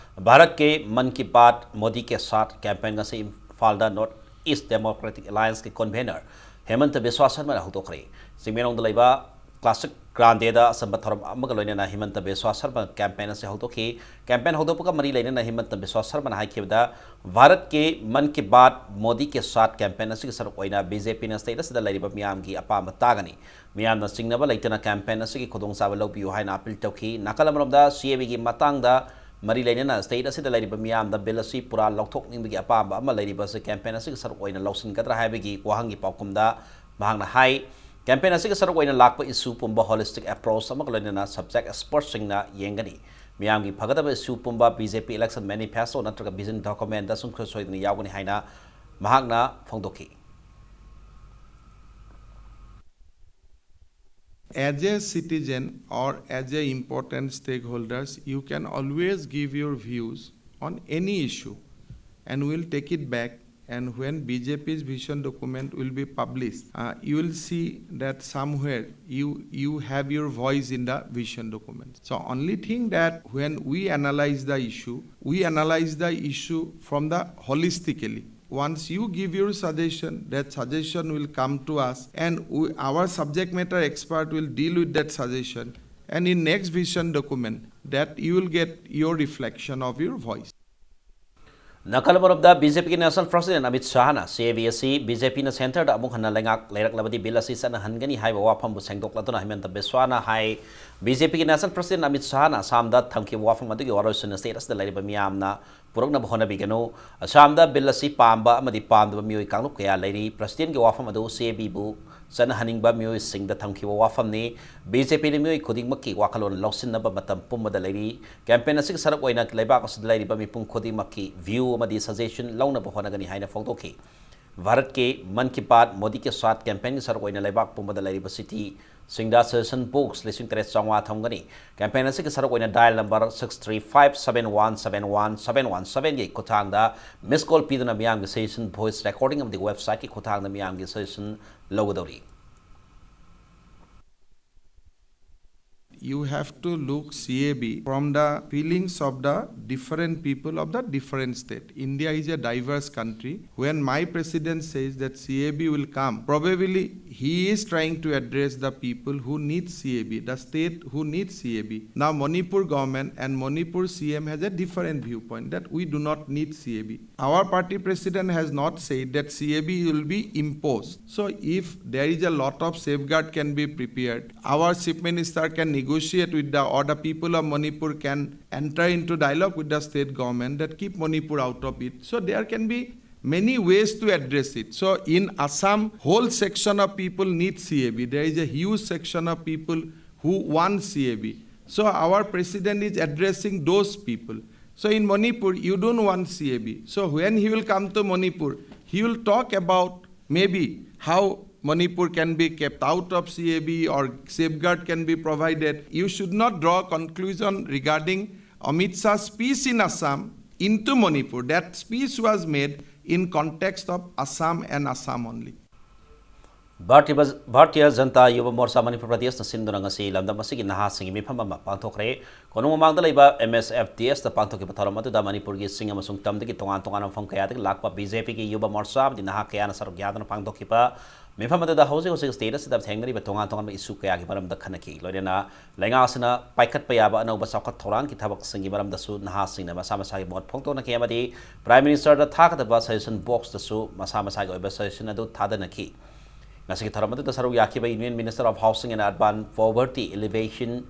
ꯚꯥꯔꯠꯀꯤ ꯃꯟ ꯀꯤ ꯕꯥꯠ ꯃꯣꯗꯤ ꯀꯦ ꯁꯥꯠ ꯀꯦꯝꯄꯦꯟ ꯉꯁꯤ ꯏꯝꯐꯥꯜꯗ ꯅꯣꯔꯠ ꯏꯁ ꯗꯦꯃꯣꯀ꯭ꯔꯦꯇꯤꯛ ꯑꯦꯂꯥꯌꯟꯁꯀꯤ ꯀꯣꯟꯚꯦꯅꯔ ꯍꯦꯃꯟꯇ ꯕꯤꯁ꯭ꯋꯥ ꯁꯔꯃꯅ ꯍꯧꯗꯣꯛꯈ꯭ꯔꯦ꯫ ꯆꯤꯡꯃꯩꯔꯣꯡꯗ ꯂꯩꯕ ꯀ꯭ꯂꯥꯁꯤꯛ ꯒ꯭ꯔꯥꯟꯗꯦꯗ ꯑꯆꯝꯕ ꯊꯧꯔꯝ ꯑꯃꯒ ꯂꯣꯏꯅꯅ ꯍꯤꯃꯟꯇ ꯕꯤꯁ꯭ꯋꯥ ꯁꯔꯃ ꯀꯦꯝꯄꯦꯟ ꯑꯁꯤ ꯍꯧꯗꯣꯛꯈꯤ꯫ ꯀꯦꯝꯄꯦꯟ ꯍꯧꯗꯣꯛꯄꯒ ꯃꯔꯤ ꯂꯩꯅꯅ ꯍꯤꯃꯟꯇ ꯕꯤꯁ꯭ꯋꯥ ꯁꯔꯃꯅ ꯍꯥꯏꯈꯤꯕꯗ, ꯚꯥꯔꯠꯀꯤ ꯃꯟ ꯀꯤ ꯕꯥꯠ ꯃꯣꯗꯤ ꯀꯦ ꯁꯥꯠ ꯀꯦꯝꯄꯦꯟ ꯑꯁꯤꯒꯤ ꯁꯔꯨꯛ ꯑꯣꯏꯅ ꯕꯤ ꯖꯦ ꯄꯤꯅ ꯁ꯭ꯇꯦꯠ ꯑꯁꯤꯗ ꯂꯩꯔꯤꯕ ꯃꯤꯌꯥꯝꯒꯤ ꯑꯄꯥꯝꯕ ꯇꯥꯒꯅꯤ꯫ ꯃꯤꯌꯥꯝꯅ ꯆꯤꯡꯅꯕ ꯂꯩꯇꯅ ꯀꯦꯝꯄꯦꯟ ꯑꯁꯤꯒꯤ ꯈꯨꯗꯣꯡꯆꯥꯕ ꯂꯧꯕꯤꯌꯨ ꯍꯥꯏꯅ ꯑꯄꯤꯜ ꯇꯧꯈꯤ꯫ ꯅꯥꯀꯜ ꯑꯃꯔꯣꯝꯗ ꯁꯤ ꯑꯦ ꯕꯤꯒꯤ ꯃꯇꯥꯡꯗ ꯃꯔꯤ ꯂꯩꯅꯅ state ꯑꯁꯤꯗ ꯂꯩꯔꯤꯕ ꯃꯤꯌꯥꯝꯗ bill ꯑꯁꯤ ꯄꯨꯔꯥ ꯂꯧꯊꯣꯛꯅꯤꯡꯕꯒꯤ ꯑꯄꯥꯝꯕ ꯑꯃ ꯂꯩꯔꯤꯕ ꯑꯁꯤ campaign ꯑꯁꯤꯒꯤ ꯁꯔꯨꯛ ꯑꯣꯏꯅ ꯂꯧꯁꯤꯟꯒꯗ꯭ꯔꯥ ꯍꯥꯏꯕꯒꯤ ꯋꯥꯍꯪꯒꯤ ꯄꯥꯎꯈꯨꯝꯗ ꯃꯍꯥꯛꯅ ꯍꯥꯏ, campaign ꯑꯁꯤꯒꯤ ꯁꯔꯨꯛ ꯑꯣꯏꯅ ꯂꯥꯛꯄ issue ꯄꯨꯝꯕ holistic approach ꯑꯃꯒ ꯂꯣꯏꯅꯅ subject expertꯁꯤꯡꯅ ꯌꯦꯡꯒꯅꯤ꯫ ꯃꯤꯌꯥꯝꯒꯤ ꯐꯒꯗꯕ issue ꯄꯨꯝꯕ BJP election manifesto ꯅꯠꯇ꯭ꯔꯒ vision documentꯗ ꯁꯨꯡꯁꯣꯏ ꯁꯣꯏꯗꯅ ꯌꯥꯎꯒꯅꯤ ꯍꯥꯏꯅ ꯃꯍꯥꯛꯅ ꯐꯣꯡꯗꯣꯛꯈꯤ꯫ As a citizen or as a important stakeholders, you can always give your views on any issue, and we'll take it back. And when BJP's vision document will be published, uh, you will see that somewhere you you have your voice in the vision document. So only thing that when we analyze the issue, we analyze the issue from the holistically. Once you give your suggestion, that suggestion will come to us, and we, our subject matter expert will deal with that suggestion. And in next vision document, that you will get your reflection of your voice. ꯅꯥꯀꯜ ꯑꯃꯔꯣꯝꯗ BJPꯒꯤ National President Amit ꯁꯥꯍꯅ CAB ꯑꯁꯤ BJPꯅ centreꯗ ꯑꯃꯨꯛ ꯍꯟꯅ ꯂꯩꯉꯥꯛ ꯂꯩꯔꯛꯂꯕꯗꯤ bill ꯑꯁꯤ ꯆꯠꯅꯍꯟꯒꯅꯤ ꯍꯥꯏꯕ ꯋꯥꯐꯝꯕꯨ ꯁꯦꯡꯗꯣꯛꯂꯗꯨꯅ ꯍꯤꯃꯟꯇ ꯕꯤꯁ꯭ꯋꯥꯅ ꯍꯥꯏ, BJPꯒꯤ National President Amit ꯁꯥꯍꯅ ꯑꯁꯥꯝꯗ ꯊꯝꯈꯤꯕ ꯋꯥꯐꯝ ꯑꯗꯨꯒꯤ ꯋꯥꯔꯣꯏꯁꯤꯟ state ꯑꯁꯤꯗ ꯂꯩꯔꯤꯕ ꯃꯤꯌꯥꯝꯅ ꯄꯨꯔꯛꯅꯕ ꯍꯣꯠꯅꯕꯤꯒꯅꯨ꯫ ꯑꯁꯥꯝꯗ bill ꯑꯁꯤ ꯄꯥꯝꯕ ꯑꯃꯗꯤ ꯄꯥꯝꯗꯕ ꯃꯤꯑꯣꯏ ꯀꯥꯡꯂꯨꯞ ꯀꯌꯥ ꯂꯩꯔꯤ꯫ Presidentꯀꯤ ꯋꯥꯐꯝ ꯑꯗꯨ CABꯕꯨ ꯆꯠꯅꯍꯟꯅꯤꯡꯕ ꯃꯤꯑꯣꯏꯁꯤꯡꯗ ꯊꯝꯈꯤꯕ ꯋꯥꯐꯝꯅꯤ꯫ BJPꯅ ꯃꯤꯑꯣꯏ ꯈꯨꯗꯤꯡꯃꯛꯀꯤ ꯋꯥꯈꯜꯂꯣꯟ ꯂꯧꯁꯤꯟꯅꯕ ꯃꯇꯝ ꯄꯨꯝꯕꯗ ꯂꯩꯔꯤ꯫ Campaign ꯑꯁꯤꯒꯤ ꯁꯔꯨꯛ ꯑꯣꯏꯅ ꯂꯩꯕꯥꯛ ꯑꯁꯤꯗ ꯂꯩꯔꯤꯕ ꯃꯤꯄꯨꯝ ꯈꯨꯗꯤꯡꯃꯛꯀꯤ view ꯑꯃꯗꯤ suggestion ꯂꯧꯅꯕ ꯍꯣꯠꯅꯒꯅꯤ ꯍꯥꯏꯅ ꯐꯣꯡꯗꯣꯛꯈꯤ꯫ ꯚꯥꯔꯠꯀꯤ ꯃꯟ ꯀꯤ ꯕꯥꯠ, ꯃꯣꯗꯤ ꯀꯤ ꯁꯥꯠ campaignꯒꯤ ꯁꯔꯨꯛ ꯑꯣꯏꯅ ꯂꯩꯕꯥꯛ ꯄꯨꯝꯕꯗ ꯂꯩꯔꯤꯕ city ꯁꯤꯡꯗ suggestion box ꯂꯤꯁꯤꯡ ꯇꯔꯦꯠ ꯆꯥꯝꯃꯉꯥ ꯊꯝꯒꯅꯤ꯫ Campaign ꯑꯁꯤꯒꯤ ꯁꯔꯨꯛ ꯑꯣꯏꯅ dial number six three five seven one seven one seven one sevenꯒꯤ ꯈꯨꯠꯊꯥꯡꯗ miss call ꯄꯤꯗꯨꯅ ꯃꯤꯌꯥꯝꯒꯤ suggestion voice recording ꯑꯃꯗꯤ websiteꯀꯤ ꯈꯨꯠꯊꯥꯡꯗ ꯃꯤꯌꯥꯝꯒꯤ suggestion ꯂꯧꯒꯗꯧꯔꯤ꯫ You have to look CAB from the feelings of the different people of the different state. India is a diverse country. When my president says that CAB will come, probably He is trying to address the people who need C A B, the state who need C A B. Now, Manipur government and Manipur C M has a different viewpoint that we do not need C A B. Our party president has not said that C A B will be imposed. So, if there is a lot of safeguard can be prepared, our chief minister can negotiate with the, or the people of Manipur can enter into dialogue with the state government that keep Manipur out of it. So, there can be many ways to address it. So in Assam, whole section of people need C A B. There is a huge section of people who want C A B. So our president is addressing those people. So in Manipur, you don't want C A B. So when he will come to Manipur, he will talk about maybe how Manipur can be kept out of C A B or safeguard can be provided. You should not draw conclusion regarding Amit Shah's speech in Assam into Manipur. That speech was made in context of Assam and Assam only. Bharatiya Bharatiya Janata ꯌꯨꯕ ꯃꯣꯔꯆꯥ Manipur ꯄ꯭ꯔꯗꯦꯁꯅ ꯁꯤꯟꯗꯨꯅ ꯉꯁꯤ ꯂꯝꯗꯝ ꯑꯁꯤꯒꯤ ꯅꯍꯥꯁꯤꯡꯒꯤ ꯃꯤꯐꯝ ꯑꯃ ꯄꯥꯡꯊꯣꯛꯈ꯭ꯔꯦ꯫ ꯀꯣꯅꯨꯡ ꯃꯃꯥꯡꯗ ꯂꯩꯕ M ꯑꯦꯁ F D ꯑꯦꯁꯇ ꯄꯥꯡꯊꯣꯛꯈꯤꯕ ꯊꯧꯔꯝ ꯑꯗꯨꯗ ꯃꯅꯤꯄꯨꯔꯒꯤ ꯆꯤꯡ ꯑꯃꯁꯨꯡ ꯇꯝꯗꯒꯤ ꯇꯣꯉꯥꯟ ꯇꯣꯉꯥꯟꯕ ꯃꯐꯝ ꯀꯌꯥꯗꯒꯤ ꯂꯥꯛꯄ ꯕꯤ ꯖꯦ ꯄꯤꯒꯤ ꯌꯨꯕ ꯃꯣꯔꯆꯥ ꯑꯃꯗꯤ ꯅꯍꯥ ꯀꯌꯥꯅ ꯁꯔꯨꯛ ꯌꯥꯗꯨꯅ ꯄꯥꯡꯊꯣꯛꯈꯤꯕ ꯃꯤꯐꯝ ꯑꯗꯨꯗ ꯍꯧꯖꯤꯛ ꯍꯧꯖꯤꯛ ꯁ꯭ꯇꯦꯠ ꯑꯁꯤꯗ ꯊꯦꯡꯅꯔꯤꯕ ꯇꯣꯉꯥꯟ ꯇꯣꯉꯥꯟꯕ ꯏꯁꯨ ꯀꯌꯥꯒꯤ ꯃꯔꯝꯗ ꯈꯟꯅꯈꯤ꯫ ꯂꯣꯏꯅꯅ ꯂꯩꯉꯥꯛ ꯑꯁꯤꯅ ꯄꯥꯏꯈꯠꯄ ꯌꯥꯕ ꯑꯅꯧꯕ ꯆꯥꯎꯈꯠ ꯊꯧꯔꯥꯡꯒꯤ ꯊꯕꯛꯁꯤꯡꯒꯤ ꯃꯔꯝꯗꯁꯨ ꯅꯍꯥꯁꯤꯡꯅ ꯃꯁꯥ ꯃꯁꯥꯒꯤ ꯃꯣꯠ ꯐꯣꯡꯗꯣꯛꯅꯈꯤ ꯑꯃꯗꯤ ꯄ꯭ꯔꯥꯏꯝ ꯃꯤꯅꯤꯁꯇꯔꯗ ꯊꯥꯒꯗꯕ ꯁꯖꯦꯁꯟ ꯕꯣꯛꯁꯇꯁꯨ ꯃꯁꯥ ꯃꯁꯥꯒꯤ ꯑꯣꯏꯕ ꯁꯖꯦꯁꯟ ꯑꯗꯨ ꯊꯥꯗꯅꯈꯤ꯫ ꯉꯁꯤꯒꯤ ꯊꯧꯔꯝ ꯑꯗꯨꯗ ꯁꯔꯨꯛ ꯌꯥꯈꯤꯕ Union Minister of Housing and Urban Poverty Alleviation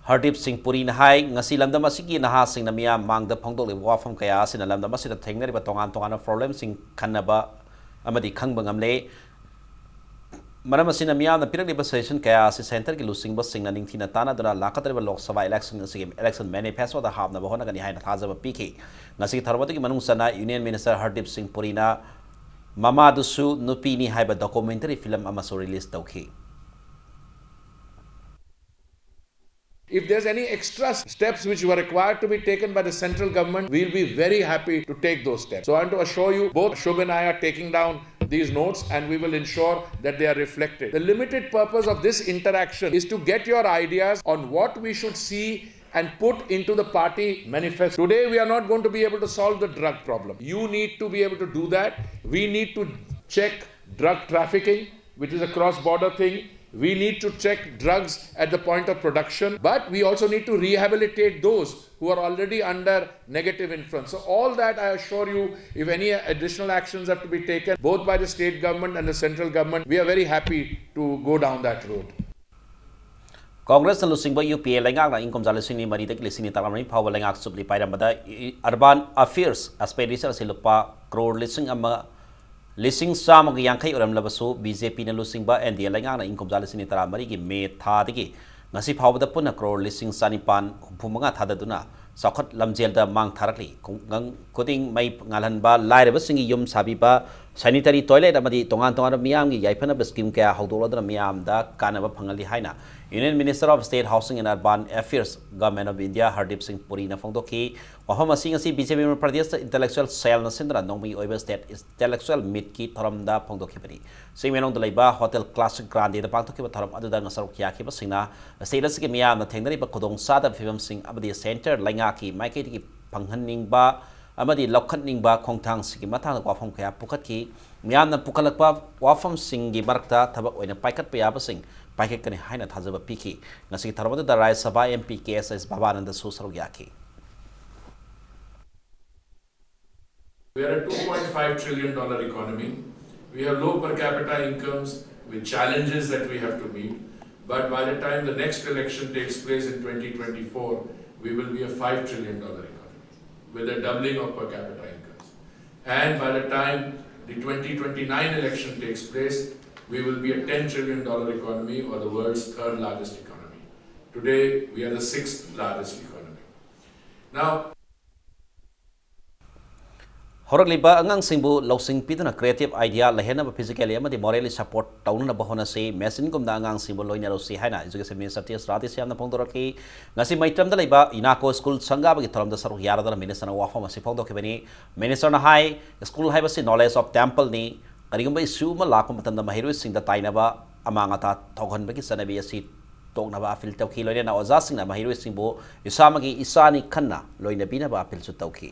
Hardeep ꯁꯤꯡ ꯄꯨꯔꯤꯅ ꯍꯥꯏ, ꯉꯁꯤ ꯂꯝꯗꯝ ꯑꯁꯤꯒꯤ ꯅꯍꯥꯁꯤꯡꯅ ꯃꯤꯌꯥꯝ ꯃꯥꯡꯗ ꯐꯣꯡꯗꯣꯛꯂꯤꯕ ꯋꯥꯐꯝ ꯀꯌꯥ ꯑꯁꯤꯅ ꯂꯝꯗꯝ ꯑꯁꯤꯗ ꯊꯦꯡꯅꯔꯤꯕ ꯇꯣꯉꯥꯟ ꯇꯣꯉꯥꯟꯕ ꯄ꯭ꯔꯣꯕ꯭ꯂꯦꯝꯁꯤꯡ ꯈꯟꯅꯕ ꯑꯃꯗꯤ ꯈꯪꯕ ꯉꯝꯂꯦ꯫ ꯃꯔꯝ ꯑꯁꯤꯅ ꯃꯤꯌꯥꯝꯅ ꯄꯤꯔꯛꯂꯤꯕ ꯁꯖꯦꯁꯟ ꯀꯌꯥ ꯑꯁꯤ ꯁꯦꯟꯇꯔꯒꯤ ꯂꯨꯆꯤꯡꯕꯁꯤꯡꯅ ꯅꯤꯡꯊꯤꯅ ꯇꯥꯟꯅꯗꯨꯅ ꯂꯥꯛꯀꯗꯧꯔꯤꯕ ꯂꯣꯛ ꯁꯚꯥ ꯏꯂꯦꯛꯁꯟ ꯑꯁꯤꯒꯤ ꯏꯂꯦꯛꯁꯟ ꯃꯦꯅꯤꯐꯦꯁꯇꯣꯗ ꯍꯥꯞꯅꯕ ꯍꯣꯠꯅꯒꯅꯤ ꯍꯥꯏꯅ ꯊꯥꯖꯕ ꯄꯤꯈꯤ꯫ ꯉꯁꯤꯒꯤ ꯊꯧꯔꯝ ꯑꯗꯨꯒꯤ ꯃꯅꯨꯡ ꯆꯟꯅ Union Minister ꯍꯔꯗꯤꯞ ꯁꯤꯡ ꯄꯨꯔꯤꯅ ꯃꯃꯥꯗꯨꯁꯨ ꯅꯨꯄꯤꯅꯤ ꯍꯥꯏꯕ ꯗꯣꯀꯨꯃꯦꯟꯇꯔꯤ ꯐꯤꯂꯝ ꯑꯃꯁꯨ ꯔꯤꯂꯤꯖ ꯇꯧꯈꯤ꯫ If there's any extra steps which were required to be taken by the central government, we'll be very happy to take those steps. So I want to assure you, both Shubh and I are taking down these notes and we will ensure that they are reflected. The limited purpose of this interaction is to get your ideas on what we should see and put into the party manifesto. Today, we are not going to be able to solve the drug problem. You need to be able to do that. We need to check Drug trafficking, which is a cross-border thing, we need to check drugs at the point of production, but we also need to rehabilitate those who are already under negative influence. So all that, I assure you, if any additional actions have to be taken, both by the state government and the central government, we are very happy to go down that road. ꯀꯣꯡꯒ꯭ꯔꯦꯁꯅ ꯂꯨꯆꯤꯡꯕ U ꯄꯤ ꯑꯦ ꯂꯩꯉꯥꯛꯅ ꯏꯪ ꯀꯨꯝꯖꯥ ꯂꯤꯁꯤꯡ ꯑꯅꯤ ꯃꯔꯤꯗꯒꯤ ꯂꯤꯁꯤꯡ ꯑꯅꯤ ꯇꯔꯥꯃꯔꯤ ꯐꯥꯎꯕ ꯂꯩꯉꯥꯛ ꯆꯨꯞꯂꯤ ꯄꯥꯏꯔꯝꯕꯗ urban affairs expenditure ꯑꯁꯤ ꯂꯨꯄꯥ ꯀ꯭ꯔꯣꯔ ꯂꯤꯁꯤꯡ ꯑꯃ ꯂꯤꯁꯤꯡ ꯆꯥꯝꯃꯒ ꯌꯥꯡꯈꯩ ꯑꯣꯏꯔꯝꯂꯕꯁꯨ, ꯕꯤ ꯖꯦ ꯄꯤꯅ ꯂꯨꯆꯤꯡꯕ ꯑꯦꯟ ꯗꯤ ꯑꯦ ꯂꯩꯉꯥꯛꯅ ꯏꯪ ꯀꯨꯝꯖꯥ ꯂꯤꯁꯤꯡ ꯑꯅꯤ ꯇꯔꯥꯃꯔꯤꯒꯤ ꯃꯦ ꯊꯥꯗꯒꯤ ꯉꯁꯤ ꯐꯥꯎꯕꯗ ꯄꯨꯟꯅ ꯀ꯭ꯔꯣꯔ ꯂꯤꯁꯤꯡ ꯆꯥꯅꯤꯄꯥꯟ ꯍꯨꯝꯐꯨ ꯃꯉꯥ ꯊꯥꯗꯗꯨꯅ ꯆꯥꯎꯈꯠ ꯂꯝꯖꯦꯜꯗ ꯃꯥꯡ ꯊꯥꯔꯛꯂꯤ꯫ ꯈꯨꯡꯒꯪ ꯈꯨꯗꯤꯡ ꯃꯩ ꯉꯥꯜꯍꯟꯕ, ꯂꯥꯏꯔꯕꯁꯤꯡꯒꯤ ꯌꯨꯝ ꯁꯥꯕꯤꯕ, sanitary toilet ꯑꯃꯗꯤ ꯇꯣꯉꯥꯟ ꯇꯣꯉꯥꯟꯕ ꯃꯤꯌꯥꯝꯒꯤ ꯌꯥꯏꯐꯅꯕ scheme ꯀꯌꯥ ꯍꯧꯗꯣꯛꯂꯗꯨꯅ ꯃꯤꯌꯥꯝꯗ ꯀꯥꯟꯅꯕ ꯐꯪꯍꯜꯂꯤ ꯍꯥꯏꯅ Union Minister of State Housing and Urban Affairs, Government of India, Hardeep Singh Purina ꯐꯣꯡꯗꯣꯛꯈꯤ꯫ ꯋꯥꯐꯝ ꯑꯁꯤ ꯉꯁꯤ ꯕꯤ ꯖꯦ ꯄꯤ ꯄ꯭ꯔꯗꯦꯁꯇ intellectual cellꯅ ꯁꯤꯟꯗꯨꯅ ꯅꯣꯡꯃꯩ ꯑꯣꯏꯕ state intellectual meetꯀꯤ ꯊꯧꯔꯝꯗ ꯐꯣꯡꯗꯣꯛꯈꯤꯕꯅꯤ꯫ ꯆꯤꯡꯃꯩꯔꯣꯡꯗ ꯂꯩꯕ Hotel Classic Grandeꯗ ꯄꯥꯡꯊꯣꯛꯈꯤꯕ ꯊꯧꯔꯝ ꯑꯗꯨꯗ ꯁꯔꯨꯛ ꯌꯥꯈꯤꯕꯁꯤꯡꯅ state ꯑꯁꯤꯒꯤ ꯃꯤꯌꯥꯝꯅ ꯊꯦꯡꯅꯔꯤꯕ ꯈꯨꯗꯣꯡꯆꯥꯗꯕ ꯐꯤꯕꯝꯁꯤꯡ ꯑꯃꯗꯤ centre ꯂꯩꯉꯥꯛꯀꯤ ꯃꯥꯏꯀꯩꯗꯒꯤ ꯐꯪꯍꯟꯅꯤꯡꯕ ꯑꯃꯗꯤ ꯂꯧꯈꯠꯅꯤꯡꯕ ꯈꯣꯡꯊꯥꯡꯁꯤꯡꯒꯤ ꯃꯇꯥꯡꯗ ꯋꯥꯐꯝ ꯀꯌꯥ ꯄꯨꯈꯠꯈꯤ꯫ ꯃꯤꯌꯥꯝꯅ ꯄꯨꯈꯠꯂꯛꯄ ꯋꯥꯐꯝꯁꯤꯡꯒꯤ ꯃꯔꯛꯇ ꯊꯕꯛ ꯑꯣꯏꯅ ꯄꯥꯏꯈꯠꯄ ꯌꯥꯕꯁꯤꯡ ꯄꯥꯏꯈꯠꯀꯅꯤ ꯍꯥꯏꯅ ꯊꯥꯖꯕ ꯄꯤꯈꯤ꯫ ꯉꯁꯤꯒꯤ ꯊꯧꯔꯝ ꯑꯗꯨꯗ ꯔꯥꯖ꯭ꯌ ꯁꯚꯥ M P K S S ꯚꯕꯥꯅꯟꯗꯁꯨ ꯁꯔꯨꯛ ꯌꯥꯈꯤ꯫ We are a two point five trillion dollar economy. We have low per capita incomes with challenges that we have to meet. But by the time the next election takes place in twenty twenty-four, we will be a five trillion dollar economy with a doubling of per capita incomes. And by the time the twenty twenty-nine election takes place, we will be a ten trillion dollar economy or the world's third largest economy. Today, we are the sixth largest economy. Now, ꯍꯧꯔꯛꯂꯤꯕ ꯑꯉꯥꯡꯁꯤꯡꯕꯨ ꯂꯧꯁꯤꯡ ꯄꯤꯗꯨꯅ creative idea ꯂꯩꯍꯟꯅꯕ physically ꯑꯃꯗꯤ morally support ꯇꯧꯅꯅꯕ ꯍꯣꯠꯅꯁꯤ꯫ Machineꯒꯨꯝꯅ ꯑꯉꯥꯡꯁꯤꯡꯕꯨ ꯂꯣꯏꯅꯔꯁꯤ ꯍꯥꯏꯅ Education Minister T S ꯔꯥꯙꯦꯁ꯭ꯌꯥꯝꯅ ꯐꯣꯡꯗꯣꯔꯛꯈꯤ꯫ ꯉꯁꯤ ꯃꯩꯇ꯭ꯔꯝꯗ ꯂꯩꯕ UNACO school ꯁꯪꯒꯥꯕꯒꯤ ꯊꯧꯔꯝꯗ ꯁꯔꯨꯛ ꯌꯥꯔꯗꯨꯅ ministerꯅ ꯋꯥꯐꯝ ꯑꯁꯤ ꯐꯣꯡꯗꯣꯛꯈꯤꯕꯅꯤ꯫ Ministerꯅ ꯍꯥꯏ, school ꯍꯥꯏꯕꯁꯤ knowledge of templeꯅꯤ꯫ ꯀꯔꯤꯒꯨꯝꯕ issue ꯑꯃ ꯂꯥꯛꯄ ꯃꯇꯝꯗ ꯃꯍꯩꯔꯣꯏꯁꯤꯡꯗ ꯇꯥꯏꯅꯕ, ꯑꯃꯥꯡ ꯑꯇꯥ ꯊꯣꯛꯍꯟꯕꯒꯤ ꯆꯠꯅꯕꯤ ꯑꯁꯤ ꯇꯣꯛꯅꯕ appeal ꯇꯧꯈꯤ꯫ ꯂꯣꯏꯅꯅ ꯑꯣꯖꯥꯁꯤꯡꯅ ꯃꯍꯩꯔꯣꯏꯁꯤꯡꯕꯨ ꯏꯁꯥꯃꯛꯀꯤ ꯏꯆꯥꯅꯤ ꯈꯟꯅ ꯂꯣꯏꯅꯕꯤꯅꯕ appealꯁꯨ ꯇꯧꯈꯤ꯫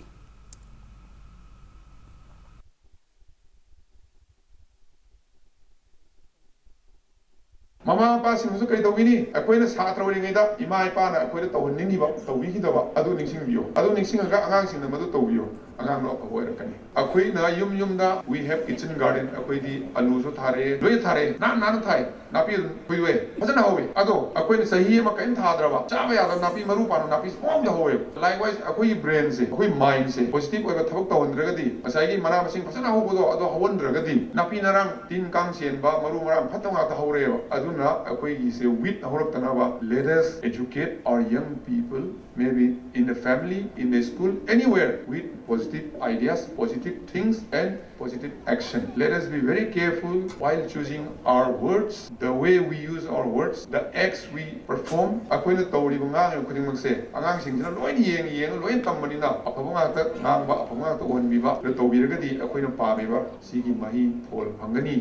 ꯃꯃꯥ ꯃꯄꯥꯁꯤꯡꯅꯁꯨ ꯀꯩ ꯇꯧꯒꯅꯤ? ꯑꯩꯈꯣꯏꯅ ꯁꯥꯇ꯭ꯔ ꯑꯣꯏꯔꯤꯉꯩꯗ ꯏꯃꯥ ꯏꯄꯥꯅ ꯑꯩꯈꯣꯏꯗ ꯇꯧꯍꯟꯅꯤꯡꯉꯤꯕ, ꯇꯧꯕꯤꯈꯤꯗꯕ ꯑꯗꯨ ꯅꯤꯡꯁꯤꯡꯕꯤꯌꯨ꯫ ꯑꯗꯨ ꯅꯤꯡꯁꯤꯡꯉꯒ ꯑꯉꯥꯡꯁꯤꯡꯅ ꯃꯗꯨ ꯇꯧꯕꯤꯌꯨ꯫ ꯑꯉꯥꯡꯗꯣ ꯑꯐꯕ ꯑꯣꯏꯔꯛꯀꯅꯤ꯫ ꯑꯩꯈꯣꯏꯅ ꯌꯨꯝ ꯌꯨꯝꯗ we have kitchen garden, ꯑꯩꯈꯣꯏꯗꯤ ꯑꯂꯨꯁꯨ ꯊꯥꯔꯦ, ꯂꯣꯏꯅ ꯊꯥꯔꯦ, ꯅꯥꯟ ꯅꯥꯟꯅ ꯊꯥꯏ꯫ ꯅꯥꯄꯤ ꯑꯗꯨꯝ ꯐꯣꯏꯗꯣꯛꯑꯦ, ꯐꯖꯅ ꯍꯧꯋꯦ꯫ ꯑꯗꯣ ꯑꯩꯈꯣꯏꯅ ꯆꯍꯤ ꯑꯃ ꯀꯔꯤꯝ ꯊꯥꯗ꯭ꯔꯕ, ꯆꯥꯕ ꯌꯥꯗꯕ ꯅꯥꯄꯤ, ꯃꯔꯨ ꯄꯥꯟꯕ ꯅꯥꯄꯤ ꯃꯌꯥꯝꯁꯦ ꯍꯧꯋꯦꯕ꯫ Likewise, ꯑꯩꯈꯣꯏꯒꯤ brainꯁꯦ, ꯑꯩꯈꯣꯏ mindꯁꯦ positive ꯑꯣꯏꯕ ꯊꯕꯛ ꯇꯧꯍꯟꯗ꯭ꯔꯒꯗꯤ, ꯉꯁꯥꯏꯒꯤ ꯃꯅꯥ ꯃꯁꯤꯡ ꯐꯖꯅ ꯍꯧꯕꯗꯣ ꯑꯗꯣ ꯍꯧꯍꯟꯗ꯭ꯔꯒꯗꯤ, ꯅꯥꯄꯤ ꯅꯔꯥꯡ, ꯇꯤꯟ ꯀꯥꯡ ꯆꯦꯟꯕ, ꯃꯔꯨ ꯃꯔꯥꯡ ꯐꯠꯇꯕ ꯉꯥꯛꯇ ꯍꯧꯔꯛꯑꯦꯕ꯫ ꯑꯗꯨꯅ ꯑꯩꯈꯣꯏꯒꯤꯁꯦ weed ꯍꯧꯔꯛꯇꯅꯕ, let us educate our young people, maybe in the family, in the school, anywhere, with positive ideas, positive things and positive action. Let us be very careful while choosing our words, the way we use our words, the acts we perform. ꯑꯩꯈꯣꯏꯅ ꯇꯧꯔꯤꯕ, ꯉꯥꯡꯉꯤꯕ ꯈꯨꯗꯤꯡꯃꯛꯁꯦ ꯑꯉꯥꯡꯁꯤꯡꯁꯤꯅ ꯂꯣꯏꯅ ꯌꯦꯡ ꯌꯦꯡꯉ ꯂꯣꯏꯅ ꯇꯝꯕꯅꯤꯅ, ꯑꯐꯕ ꯉꯥꯛꯇ ꯉꯥꯡꯕ, ꯑꯐꯕ ꯉꯥꯛꯇ ꯎꯍꯟꯕꯤꯕ, ꯑꯗꯨ ꯇꯧꯕꯤꯔꯒꯗꯤ ꯑꯩꯈꯣꯏꯅ ꯄꯥꯝꯃꯤꯕ ꯁꯤꯒꯤ ꯃꯍꯩ ꯐꯣꯜ ꯐꯪꯒꯅꯤ꯫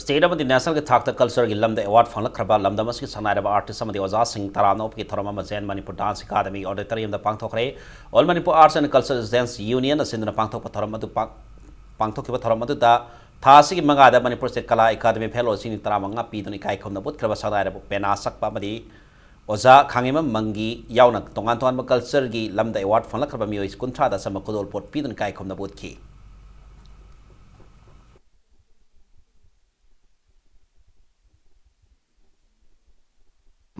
State ꯑꯃꯗꯤ nationalꯒꯤ ꯊꯥꯛꯇ cultureꯒꯤ ꯂꯝꯗ award ꯐꯪꯂꯛꯈ꯭ꯔꯕ ꯂꯝꯗꯝ ꯑꯁꯤꯒꯤ ꯁꯛꯅꯥꯏꯔꯕ artist ꯑꯃꯗꯤ ꯑꯣꯖꯥꯁꯤꯡ ꯇꯔꯥꯝꯅ ꯑꯣꯛꯄꯒꯤ ꯊꯧꯔꯝ ꯑꯃ Zen Manipur Dance Academy Auditoriumꯗ ꯄꯥꯡꯊꯣꯛꯈ꯭ꯔꯦ꯫ All Manipur Arts and Culture Students Unionꯅ ꯁꯤꯟꯗꯨꯅ ꯄꯥꯡꯊꯣꯛꯄ ꯊꯧꯔꯝ ꯑꯗꯨ ꯄꯥꯡ-, ꯄꯥꯡꯊꯣꯛꯈꯤꯕ ꯊꯧꯔꯝ ꯑꯗꯨꯗ ꯊꯥ ꯑꯁꯤꯒꯤ ꯃꯉꯥꯗ ꯃꯅꯤꯄꯨꯔ State ꯀꯂꯥ ꯑꯦꯀꯥꯗꯃꯤ fellowꯁꯤꯡ ꯇꯔꯥꯃꯉꯥ ꯄꯤꯗꯨꯅ ꯏꯀꯥꯏ ꯈꯨꯝꯅꯕ ꯎꯠꯈ꯭ꯔꯕ ꯁꯛꯅꯥꯏꯔꯕ ꯄꯦꯅꯥ ꯁꯛꯄ ꯑꯃꯗꯤ ꯑꯣꯖꯥ ꯈꯥꯡꯉꯦꯝꯕꯝ ꯃꯪꯒꯤ ꯌꯥꯎꯅ ꯇꯣꯉꯥꯟ ꯇꯣꯉꯥꯟꯕ cultureꯒꯤ ꯂꯝꯗ award ꯐꯪꯂꯛꯈ꯭ꯔꯕ ꯃꯤꯑꯣꯏ ꯀꯨꯟꯊ꯭ꯔꯥꯗ ꯑꯆꯝꯕ ꯈꯨꯗꯣꯜꯄꯣꯠ ꯄꯤꯗꯨꯅ ꯏꯀꯥꯏ ꯈꯨꯝꯅꯕ ꯎꯠꯈꯤ꯫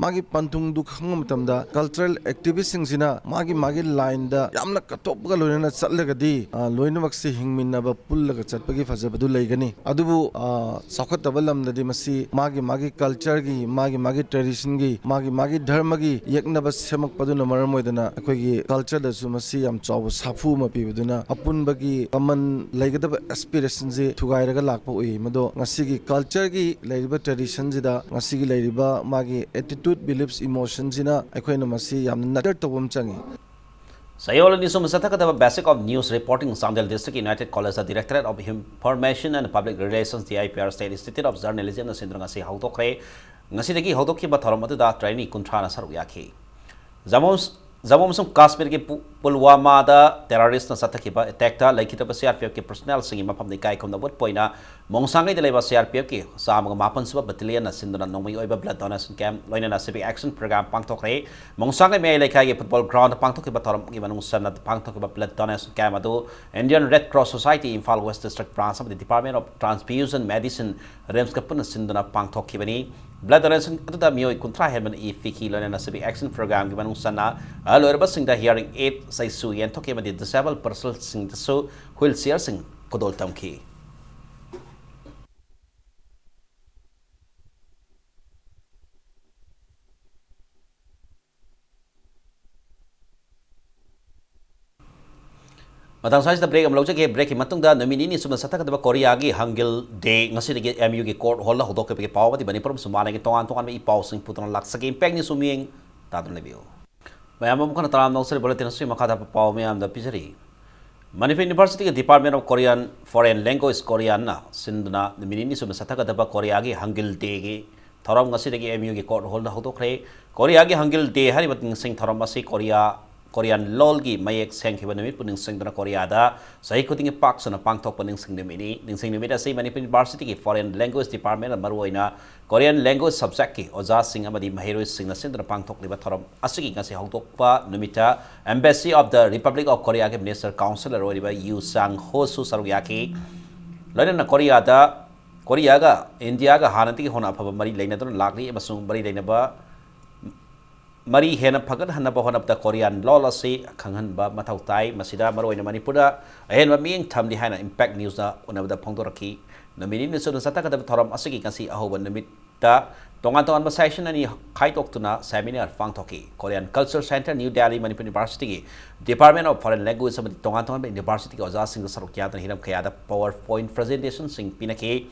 ꯃꯥꯒꯤ ꯄꯟꯊꯨꯡꯗꯨ ꯈꯪꯕ ꯃꯇꯝꯗ cultural activistꯁꯤꯡꯁꯤꯅ ꯃꯥꯒꯤ ꯃꯥꯒꯤ lineꯗ ꯌꯥꯝꯅ ꯀꯠꯊꯣꯛꯄꯒ ꯂꯣꯏꯅꯅ ꯆꯠꯂꯒꯗꯤ, ꯑ, ꯂꯣꯏꯅꯃꯛꯁꯤ ꯍꯤꯡꯃꯤꯟꯅꯕ, ꯄꯨꯜꯂꯒ ꯆꯠꯄꯒꯤ ꯐꯖꯕꯗꯨ ꯂꯩꯒꯅꯤ꯫ ꯑꯗꯨꯕꯨ, ꯑ, ꯆꯥꯎꯈꯠꯇꯕ ꯂꯝꯗꯗꯤ ꯃꯁꯤ ꯃꯥꯒꯤ ꯃꯥꯒꯤ cultureꯒꯤ, ꯃꯥꯒꯤ ꯃꯥꯒꯤ traditionꯒꯤ, ꯃꯥꯒꯤ ꯃꯥꯒꯤ ꯙꯔꯃꯒꯤ ꯌꯦꯛꯅꯕ ꯁꯦꯝꯃꯛꯄꯗꯨꯅ ꯃꯔꯝ ꯑꯣꯏꯗꯅ ꯑꯩꯈꯣꯏꯒꯤ cultureꯗꯁꯨ ꯃꯁꯤ ꯌꯥꯝ ꯆꯥꯎꯕ ꯁꯥꯐꯨ ꯑꯃ ꯄꯤꯕꯗꯨꯅ ꯑꯄꯨꯟꯕꯒꯤ common ꯂꯩꯒꯗꯕ aspirationꯁꯤ ꯊꯨꯒꯥꯏꯔꯒ ꯂꯥꯛꯄ ꯎꯏ꯫ ꯃꯗꯣ ꯉꯁꯤꯒꯤ cultureꯒꯤ ꯂꯩꯔꯤꯕ traditionꯁꯤꯗ, ꯉꯁꯤꯒꯤ ꯂꯩꯔꯤꯕ ꯃꯥꯒꯤ attitude, beliefs, emotionꯁꯤꯅ ꯑꯩꯈꯣꯏꯅ ꯃꯁꯤ ꯌꯥꯝꯅ nurture ꯇꯧꯕ ꯑꯃ ꯆꯪꯉꯤ꯫ ꯆꯌꯣꯜ ꯑꯅꯤ ꯁꯨꯝ ꯆꯠꯊꯒꯗꯕ Basic of News Reporting Chandel District United Collegeꯇ Directorate of Information and Public Relations, D I P R, State Institute of Journalismꯅ ꯁꯤꯟꯗꯨꯅ ꯉꯁꯤ ꯍꯧꯗꯣꯛꯈ꯭ꯔꯦ꯫ ꯉꯁꯤꯗꯒꯤ ꯍꯧꯗꯣꯛꯈꯤꯕ ꯊꯧꯔꯝ ꯑꯗꯨꯗ trainee ꯀꯨꯟꯊ꯭ꯔꯥꯅ ꯁꯔꯨꯛ ꯌꯥꯈꯤ꯫ ꯖꯃꯨ ꯖꯝꯃꯨ ꯑꯃꯁꯨꯡ ꯀꯥꯁꯃꯤꯔꯒꯤ ꯄꯨ-, ꯄꯨꯜꯋꯥꯃꯥꯗ terroristꯅ ꯆꯠꯊꯈꯤꯕ attackꯇ ꯂꯩꯈꯤꯗꯕ CRPFꯀꯤ personnelꯁꯤꯡꯒꯤ ꯃꯐꯝꯗ ꯏꯀꯥꯏ ꯈꯨꯝꯅꯕ ꯎꯠꯄ ꯑꯣꯏꯅ ꯃꯣꯡꯁꯥꯡꯒꯩꯗ ꯂꯩꯕ CRPFꯀꯤ ꯆꯥꯝꯃꯒ ꯃꯥꯄꯟ ꯁꯨꯕ battalionꯅ ꯁꯤꯟꯗꯨꯅ ꯅꯣꯡꯃꯒꯤ ꯑꯣꯏꯕ blood donation camp ꯂꯣꯏꯅꯅ civic action program ꯄꯥꯡꯊꯣꯛꯈ꯭ꯔꯦ꯫ ꯃꯣꯡꯁꯥꯡꯒꯩ ꯃꯌꯥꯏ ꯂꯩꯀꯥꯏꯒꯤ football groundꯗ ꯄꯥꯡꯊꯣꯛꯈꯤꯕ ꯊꯧꯔꯝꯒꯤ ꯃꯅꯨꯡ ꯆꯟꯅ ꯄꯥꯡꯊꯣꯛꯈꯤꯕ blood donation camp ꯑꯗꯨ Indian Red Cross Society Imphal West District Branch ꯑꯃꯗꯤ Department of Transfusion Medicine, RIMSꯀ ꯄꯨꯟꯅ ꯁꯤꯟꯗꯨꯅ ꯄꯥꯡꯊꯣꯛꯈꯤꯕꯅꯤ꯫ Blood donation ꯑꯗꯨꯗ ꯃꯤꯑꯣꯏ ꯀꯨꯟꯊ꯭ꯔꯥ ꯍꯦꯟꯕꯅ ꯏ ꯄꯤꯈꯤ꯫ ꯂꯣꯏꯅꯅ civic action programꯒꯤ ꯃꯅꯨꯡ ꯆꯟꯅ ꯑꯍꯜ ꯑꯣꯏꯔꯕꯁꯤꯡꯗ hearing aid ꯆꯩꯁꯨ ꯌꯦꯟꯊꯣꯛꯈꯤ ꯑꯃꯗꯤ disabled personꯁꯤꯡꯗꯁꯨ wheelchairꯁꯤꯡ ꯈꯨꯗꯣꯜ ꯇꯝꯈꯤ꯫ ꯃꯇꯥꯡ ꯁ꯭ꯋꯥꯏꯁꯤꯗ break ꯑꯃ ꯂꯧꯖꯒꯦ꯫ Breakꯀꯤ ꯃꯇꯨꯡꯗ ꯅꯨꯃꯤꯠ ꯅꯤꯅꯤ ꯆꯨꯞꯅ ꯆꯠꯊꯒꯗꯕ ꯀꯣꯔꯤꯌꯥꯒꯤ ꯍꯪꯒꯤꯜ ꯗꯦ ꯉꯁꯤꯗꯒꯤ MUꯒꯤ court hallꯗ ꯍꯧꯗꯣꯛꯈꯤꯕꯒꯤ ꯄꯥꯎ ꯑꯃꯗꯤ ꯃꯅꯤꯄꯨꯔ ꯑꯃꯁꯨꯡ ꯃꯥꯂꯦꯝꯒꯤ ꯇꯣꯉꯥꯟ ꯇꯣꯉꯥꯟꯕ ꯏ ꯄꯥꯎꯁꯤꯡ ꯄꯨꯗꯨꯅ ꯂꯥꯛꯆꯒꯦ꯫ Impact News ꯃꯤꯠꯌꯦꯡ ꯇꯥꯗꯨꯅ ꯂꯩꯕꯤꯌꯨ꯫ ꯃꯌꯥꯝ ꯑꯃꯨꯛ ꯍꯟꯅ ꯇꯔꯥꯝꯅ ꯑꯣꯛꯆꯔꯤ꯫ Bulletin ꯑꯁꯤꯒꯤ ꯃꯈꯥꯗ ꯄꯥꯎ ꯃꯌꯥꯝꯗ ꯄꯤꯖꯔꯤ꯫ Manipur Universityꯒꯤ Department of Korean Foreign Language, ꯀꯣꯔꯤꯌꯥꯟꯅ ꯁꯤꯟꯗꯨꯅ ꯅꯨꯃꯤꯠ ꯅꯤꯅꯤ ꯆꯨꯞꯅ ꯆꯠꯊꯒꯗꯕ ꯀꯣꯔꯤꯌꯥꯒꯤ ꯍꯪꯒꯤꯜ ꯗꯦꯒꯤ ꯊꯧꯔꯝ ꯉꯁꯤꯗꯒꯤ MUꯒꯤ court hallꯗ ꯍꯧꯗꯣꯛꯈ꯭ꯔꯦ꯫ ꯀꯣꯔꯤꯌꯥꯒꯤ ꯍꯪꯒꯤꯜ ꯗꯦ ꯍꯥꯏꯔꯤꯕ ꯅꯤꯡꯁꯤꯡ ꯊꯧꯔꯝ ꯑꯁꯤ ꯀꯣꯔꯤꯌꯥ, ꯀꯣꯔꯤꯌꯥꯟ ꯂꯣꯜꯒꯤ ꯃꯌꯦꯛ ꯁꯦꯡꯈꯤꯕ ꯅꯨꯃꯤꯠꯄꯨ ꯅꯤꯡꯁꯤꯡꯗꯨꯅ ꯀꯣꯔꯤꯌꯥꯗ ꯆꯍꯤ ꯈꯨꯗꯤꯡꯒꯤ ꯄꯥꯛ ꯁꯟꯅ ꯄꯥꯡꯊꯣꯛꯄ ꯅꯤꯡꯁꯤꯡ ꯅꯨꯃꯤꯠꯅꯤ꯫ ꯅꯤꯡꯁꯤꯡ ꯅꯨꯃꯤꯠ ꯑꯁꯤ ꯃꯅꯤꯄꯨꯔ Universityꯒꯤ Foreign Language Departmentꯅ ꯃꯔꯨꯑꯣꯏꯅ Korean language subjectꯀꯤ ꯑꯣꯖꯥꯁꯤꯡ ꯑꯃꯗꯤ ꯃꯍꯩꯔꯣꯏꯁꯤꯡꯅ ꯁꯤꯟꯗꯨꯅ ꯄꯥꯡꯊꯣꯛꯂꯤꯕ ꯊꯧꯔꯝ ꯑꯁꯤꯒꯤ ꯉꯁꯤ ꯍꯧꯗꯣꯛꯄ ꯅꯨꯃꯤꯠꯇ Embassy of the Republic of Koreaꯒꯤ Minister Counselor ꯑꯣꯏꯔꯤꯕ ꯌꯨ ꯆꯥꯡ ꯍꯣꯁꯨ ꯁꯔꯨꯛ ꯌꯥꯈꯤ꯫ ꯂꯣꯏꯅꯅ ꯀꯣꯔꯤꯌꯥꯗ, ꯀꯣꯔꯤꯌꯥꯒ ꯏꯟꯗꯤꯌꯥꯒ ꯍꯥꯟꯅꯗꯒꯤ ꯍꯧꯅ ꯑꯐꯕ ꯃꯔꯤ ꯂꯩꯅꯗꯨꯅ ꯂꯥꯛꯂꯤ ꯑꯃꯁꯨꯡ ꯃꯔꯤ ꯂꯩꯅꯕ, ꯃꯔꯤ ꯍꯦꯟꯅ ꯐꯒꯠꯍꯟꯅꯕ ꯍꯣꯠꯅꯕꯗ ꯀꯣꯔꯤꯌꯥꯟ ꯂꯣꯜ ꯑꯁꯤ ꯈꯪꯍꯟꯕ ꯃꯊꯧ ꯇꯥꯏ꯫ ꯃꯁꯤꯗ ꯃꯔꯨꯑꯣꯏꯅ ꯃꯅꯤꯄꯨꯔꯗ ꯑꯍꯦꯟꯕ ꯃꯤꯠꯌꯦꯡ ꯊꯝꯂꯤ ꯍꯥꯏꯅ Impact Newsꯅ ꯎꯅꯕꯗ ꯐꯣꯡꯗꯣꯔꯛꯈꯤ꯫ ꯅꯨꯃꯤꯠ ꯅꯤꯅꯤ ꯆꯨꯞꯅ ꯆꯠꯊꯒꯗꯕ ꯊꯧꯔꯝ ꯑꯁꯤꯒꯤ ꯉꯁꯤ ꯑꯍꯧꯕ ꯅꯨꯃꯤꯠꯇ ꯇꯣꯉꯥꯟ ꯇꯣꯉꯥꯟꯕ session ꯑꯅꯤ ꯈꯥꯏꯗꯣꯛꯇꯨꯅ seminar ꯄꯥꯡꯊꯣꯛꯈꯤ꯫ Korean Culture Centre, New Delhi, Manipur Universityꯒꯤ Department of Foreign Language ꯑꯃꯗꯤ ꯇꯣꯉꯥꯟ ꯇꯣꯉꯥꯟꯕ universityꯒꯤ ꯑꯣꯖꯥꯁꯤꯡꯒ ꯁꯔꯨꯛ ꯌꯥꯗꯨꯅ ꯍꯤꯔꯝ ꯀꯌꯥꯗ PowerPoint presentationꯁꯤꯡ ꯄꯤꯅꯈꯤ꯫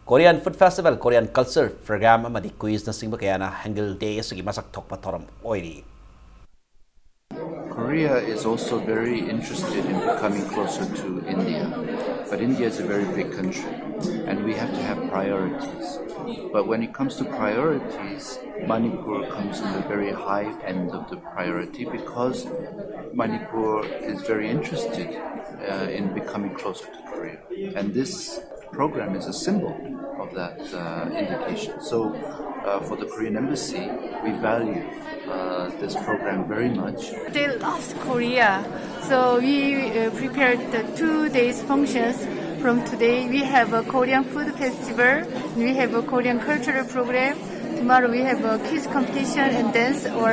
Korean Food Festival, Korean Culture Program ꯑꯃꯗꯤ quizꯅꯆꯤꯡꯕ ꯀꯌꯥꯅ ꯍꯪꯒꯤꯜ ꯗꯦ ꯑꯁꯤꯒꯤ ꯃꯁꯛ ꯊꯣꯛꯄ ꯊꯧꯔꯝ ꯑꯣꯏꯔꯤ꯫ Korea is also very interested in becoming closer to India. But India is a very big country, and we have to have priorities. But when it comes to priorities, Manipur comes in the very high end of the priority because Manipur is very interested uh, in becoming closer to Korea. And this program is a symbol of that uh, indication. So, uh, for the Korean embassy, we value uh, this program very much. They love Korea. So we uh, prepared the two days functions. From today, we have a Korean food festival. We have a Korean cultural program. Tomorrow we have a kids competition and dance or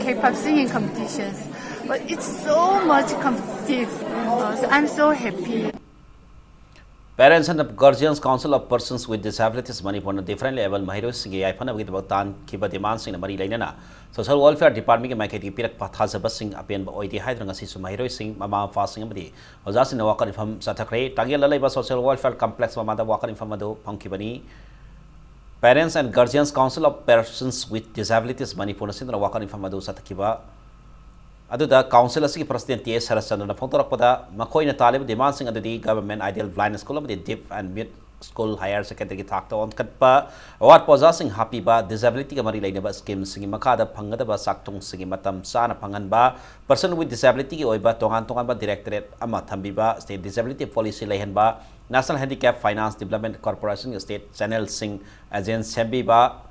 K-pop singing competitions. But it's so much competitive. Uh, so I'm so happy. Parents and Guardians Council of Persons with Disabilities Manipurꯅ differently abled ꯃꯍꯩꯔꯣꯏꯁꯤꯡꯒꯤ ꯌꯥꯏꯐꯅꯕꯒꯤꯗꯃꯛ ꯇꯥꯟꯈꯤꯕ demandꯁꯤꯡꯅ ꯃꯔꯤ ꯂꯩꯅꯅ Social Welfare Departmentꯀꯤ ꯃꯥꯏꯀꯩꯗꯒꯤ ꯄꯤꯔꯛꯄ ꯊꯥꯖꯕꯁꯤꯡ ꯑꯄꯦꯟꯕ ꯑꯣꯏꯗꯦ ꯍꯥꯏꯗꯨꯅ ꯉꯁꯤꯁꯨ ꯃꯍꯩꯔꯣꯏꯁꯤꯡ, ꯃꯃꯥ ꯃꯄꯥꯁꯤꯡ ꯑꯃꯗꯤ ꯑꯣꯖꯥꯁꯤꯡꯅ ꯋꯥꯀꯠ ꯃꯤꯐꯝ ꯆꯠꯊꯈ꯭ꯔꯦ꯫ ꯇꯥꯡꯌꯦꯜꯗ ꯂꯩꯕ Social Welfare Complex ꯃꯃꯥꯡꯗ ꯋꯥꯀꯠ ꯃꯤꯐꯝ ꯑꯗꯨ ꯐꯝꯈꯤꯕꯅꯤ꯫ Parents and Guardians Council of Persons with Disabilities ꯃꯅꯤꯄꯨꯔꯅ ꯁꯤꯟꯗꯨꯅ ꯋꯥꯀꯠ ꯃꯤꯐꯝ ꯑꯗꯨ ꯆꯠꯊꯈꯤꯕ ꯑꯗꯨꯗ council ꯑꯁꯤꯒꯤ president ꯇꯤ ꯑꯦꯁ ꯁꯔꯠꯆꯟꯗ꯭ꯔꯅ ꯐꯣꯡꯗꯣꯔꯛꯄꯗ, ꯃꯈꯣꯏꯅ ꯇꯥꯜꯂꯤꯕ demandꯁꯤꯡ ꯑꯗꯨꯗꯤ Government Aided Blind School ꯑꯃꯗꯤ Deaf and Mute School Higher Secondary ꯊꯥꯛꯇ ꯑꯣꯟꯈꯠꯄ, ꯑꯋꯥꯠꯄ ꯑꯣꯖꯥꯁꯤꯡ ꯍꯥꯞꯄꯤꯕ, disabilityꯒ ꯃꯔꯤ ꯂꯩꯅꯕ schemeꯁꯤꯡꯒꯤ ꯃꯈꯥꯗ ꯐꯪꯒꯗꯕ ꯆꯥꯛꯊꯨꯡꯁꯤꯡꯒꯤ ꯃꯇꯝ ꯆꯥꯅ ꯐꯪꯍꯟꯕ, Person with Disabilityꯒꯤ ꯑꯣꯏꯕ ꯇꯣꯉꯥꯟ ꯇꯣꯉꯥꯟꯕ directorate ꯑꯃ ꯊꯝꯕꯤꯕ, State Disability Policy ꯂꯩꯍꯟꯕ, National Handicap Finance Development Corporationꯒꯤ state channelꯁꯤꯡ agent ꯁꯦꯝꯕꯤꯕ,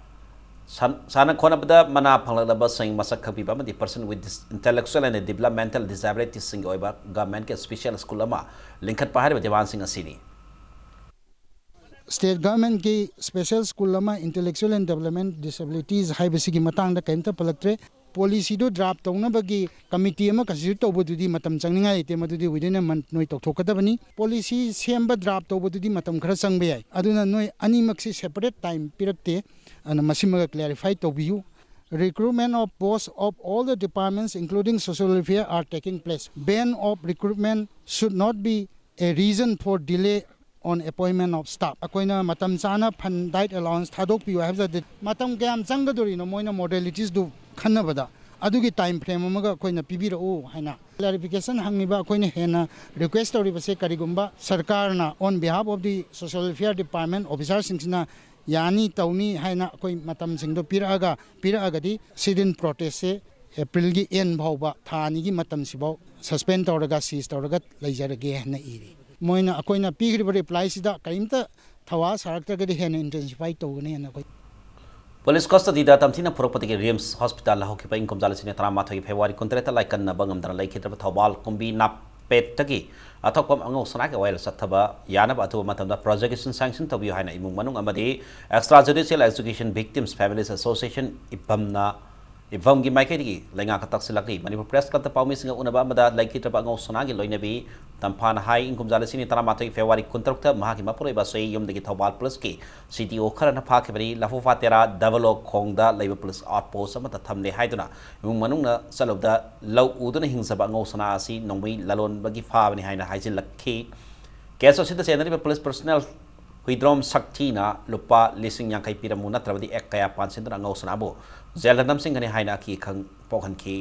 ꯁꯥꯟ- ꯁꯥꯟꯅ ꯈꯣꯠꯅꯕꯗ ꯃꯅꯥ ꯐꯪꯂꯛꯂꯕꯁꯤꯡ ꯃꯁꯛ ꯈꯪꯕꯤꯕ ꯑꯃꯗꯤ Person with Dis- Intellectual and Developmental Disabilitiesꯁꯤꯡꯒꯤ ꯑꯣꯏꯕ governmentꯀꯤ special school ꯑꯃ ꯂꯤꯡꯈꯠꯄ ꯍꯥꯏꯔꯤꯕ demandꯁꯤꯡ ꯑꯁꯤꯅꯤ꯫ State Governmentꯀꯤ special school ꯑꯃ Intellectual and Development Disabilities ꯍꯥꯏꯕꯁꯤꯒꯤ ꯃꯇꯥꯡꯗ ꯀꯔꯤꯝꯇ ꯄꯜꯂꯛꯇ꯭ꯔꯦ꯫ Policyꯗꯨ draft ꯇꯧꯅꯕꯒꯤ committee ꯑꯃ constitute ꯇꯧꯕꯗꯨꯗꯤ ꯃꯇꯝ ꯆꯪꯅꯤꯡꯉꯥꯏ ꯂꯩꯇꯦ, ꯃꯗꯨꯗꯤ within a month ꯅꯣꯏ ꯇꯧꯊꯣꯛꯀꯗꯕꯅꯤ꯫ Policy ꯁꯦꯝꯕ, draft ꯇꯧꯕꯗꯨꯗꯤ ꯃꯇꯝ ꯈꯔ ꯆꯪꯕ ꯌꯥꯏ꯫ ꯑꯗꯨꯅ ꯅꯣꯏ ꯑꯅꯤꯃꯛꯁꯤ separate time ꯄꯤꯔꯛꯇꯦ, ꯑꯗꯨꯅ ꯃꯁꯤꯃꯒ clarify ꯇꯧꯕꯤꯌꯨ꯫ Recruitment of post of all the departments including social welfare are taking place. Ban of recruitment should not be a reason for delay on appointment of staff. ꯑꯩꯈꯣꯏꯅ ꯃꯇꯝ ꯆꯥꯅ fund diet allowance ꯊꯥꯗꯣꯛꯄꯤꯌꯨ ꯍꯥꯏꯕꯁꯤꯗꯤ ꯃꯇꯝ ꯀꯌꯥꯝ ꯆꯪꯒꯗꯣꯔꯤꯅꯣ ꯃꯣꯏꯅ modalitiesꯗꯨ ꯈꯟꯅꯕꯗ? ꯑꯗꯨꯒꯤ time frame ꯑꯃꯒ ꯑꯩꯈꯣꯏꯅ ꯄꯤꯕꯤꯔꯛꯎ ꯍꯥꯏꯅ꯫ ꯀ꯭ꯂꯦꯔꯤꯐꯤꯀꯦꯁꯟ ꯍꯪꯉꯤꯕ ꯑꯩꯈꯣꯏꯅ ꯍꯦꯟꯅ ꯔꯤꯀ꯭ꯋꯦꯁ ꯇꯧꯔꯤꯕꯁꯦ, ꯀꯔꯤꯒꯨꯝꯕ ꯁꯔꯀꯥꯔꯅ on behalf of the social welfare department officerꯁꯤꯡꯁꯤꯅ ꯌꯥꯅꯤ ꯇꯧꯅꯤ ꯍꯥꯏꯅ ꯑꯩꯈꯣꯏ ꯃꯇꯝꯁꯤꯡꯗꯣ ꯄꯤꯔꯛꯑꯒ, ꯄꯤꯔꯛꯑꯒꯗꯤ sit-in protestꯁꯦ ꯑꯦꯄ꯭ꯔꯤꯜꯒꯤ ꯑꯦꯟ ꯐꯥꯎꯕ, ꯊꯥ ꯑꯅꯤꯒꯤ ꯃꯇꯝꯁꯤꯐꯥꯎ suspend ꯇꯧꯔꯒ, cease ꯇꯧꯔꯒ ꯂꯩꯖꯔꯒꯦ ꯍꯥꯏꯅ ꯏꯔꯤ꯫ ꯃꯣꯏꯅ, ꯑꯩꯈꯣꯏꯅ ꯄꯤꯈ꯭ꯔꯤꯕ ꯔꯤꯄ꯭ꯂꯥꯏꯁꯤꯗ ꯀꯔꯤꯝꯇ ꯊꯧꯋꯥ ꯁꯥꯔꯛꯇ꯭ꯔꯒꯗꯤ ꯍꯦꯟꯅ intensify ꯇꯧꯒꯅꯤ ꯍꯥꯏꯅ ꯑꯩꯈꯣꯏ꯫ ꯄꯨꯂꯤꯁ ꯀꯁꯇꯗꯤꯗ ꯇꯝꯊꯤꯅ ꯐꯨꯔꯛꯄꯗꯒꯤ ꯔꯤꯝꯁ ꯍꯣꯁꯄꯤꯇꯥꯜ ꯂꯧꯍꯧꯈꯤꯕ ꯏꯪ ꯀꯨꯝꯖꯥ ꯂꯤꯁꯤꯡ ꯑꯅꯤ ꯇꯔꯥꯃꯥꯊꯣꯏꯒꯤ ꯐꯦꯕ꯭ꯔꯨꯋꯥꯔꯤ ꯀꯨꯟꯇꯔꯦꯠꯇ ꯂꯥꯏꯀꯟꯅꯕ ꯉꯝꯗꯅ ꯂꯩꯈꯤꯗ꯭ꯔꯕ ꯊꯧꯕꯥꯜ ꯀꯨꯝꯕꯤ ꯅꯥꯄꯦꯠꯇꯒꯤ ꯑꯊꯣꯛꯄꯝ ꯑꯉꯧ ꯁꯅꯥꯒꯤ ꯋꯥꯌꯦꯜ ꯆꯠꯊꯕ ꯌꯥꯅꯕ ꯑꯊꯨꯕ ꯃꯇꯝꯗ ꯄ꯭ꯔꯣꯖꯦꯛꯁꯟ ꯁꯦꯡꯁꯟ ꯇꯧꯕꯤꯌꯨ ꯍꯥꯏꯅ ꯏꯃꯨꯡ ꯃꯅꯨꯡ ꯑꯃꯗꯤ Extra Judicial Execution Victims Families Association, ꯏꯄꯝꯅ, ꯏꯄꯝꯒꯤ ꯃꯥꯏꯀꯩꯗꯒꯤ ꯂꯩꯉꯥꯛꯇ ꯇꯛꯁꯤꯜꯂꯛꯂꯤ꯫ ꯃꯅꯤꯄꯨꯔ ꯄ꯭ꯔꯦꯁ ꯀ꯭ꯂꯕꯇ ꯄꯥꯎꯃꯤꯁꯤꯡꯒ ꯎꯅꯕ ꯑꯃꯗ ꯂꯩꯈꯤꯗ꯭ꯔꯕ ꯑꯉꯧ ꯁꯅꯥꯒꯤ ꯂꯣꯏꯅꯕꯤ ꯇꯝꯐꯥꯅ ꯍꯥꯏ, ꯏꯪ ꯀꯨꯝꯖꯥ ꯂꯤꯁꯤꯡ ꯑꯅꯤ ꯇꯔꯥꯃꯥꯊꯣꯏ ꯐꯦꯕ꯭ꯔꯨꯋꯥꯔꯤ ꯀꯨꯟꯇꯔꯨꯛꯇ ꯃꯍꯥꯛꯀꯤ ꯃꯄꯨꯔꯣꯏꯕ ꯑꯁꯤ ꯌꯨꯝꯗꯒꯤ ꯊꯧꯕꯥꯜ ꯄꯨꯂꯤꯁꯀꯤ ꯁꯤ ꯗꯤ ꯑꯣ ꯈꯔꯅ ꯐꯥꯈꯤꯕꯅꯤ꯫ ꯂꯐꯨꯐꯥ ꯇꯦꯔꯥ ꯗꯕꯜ ꯑꯣ ꯈꯣꯡꯗ ꯂꯩꯕ ꯄꯨꯂꯤꯁ ꯑꯥꯎꯠ ꯄꯣꯁ ꯑꯃꯗ ꯊꯝꯂꯦ ꯍꯥꯏꯗꯨꯅ ꯏꯃꯨꯡ ꯃꯅꯨꯡꯅ ꯆꯠꯂꯨꯕꯗ ꯂꯧ ꯎꯗꯨꯅ ꯍꯤꯡꯖꯕ ꯑꯉꯧ ꯁꯅꯥ ꯑꯁꯤ ꯅꯣꯡꯃꯩ ꯂꯂꯣꯟꯕꯒꯤ ꯐꯥꯕꯅꯤ ꯍꯥꯏꯅ ꯍꯥꯏꯖꯤꯜꯂꯛꯈꯤ꯫ ꯀꯦꯁ ꯑꯁꯤꯗ ꯆꯦꯟꯅꯔꯤꯕ ꯄꯨꯂꯤꯁ ꯄꯔꯁꯣꯅꯦꯜ ꯍꯨꯏꯗ꯭ꯔꯣꯝ ꯁꯛꯊꯤꯅ ꯂꯨꯄꯥ ꯂꯤꯁꯤꯡ ꯌꯥꯡꯈꯩ ꯄꯤꯔꯝꯃꯨ, ꯅꯠꯇ꯭ꯔꯕꯗꯤ ꯑꯦꯛ ꯀꯌꯥ ꯄꯥꯟꯁꯤꯟꯗꯨꯅ ꯑꯉꯧ ꯁꯅꯥꯕꯨ ꯖꯦꯜꯗ ꯅꯝꯁꯤꯟꯒꯅꯤ ꯍꯥꯏꯅ ꯑꯀꯤ ꯑꯈꯪ ꯄꯣꯛꯍꯟꯈꯤ꯫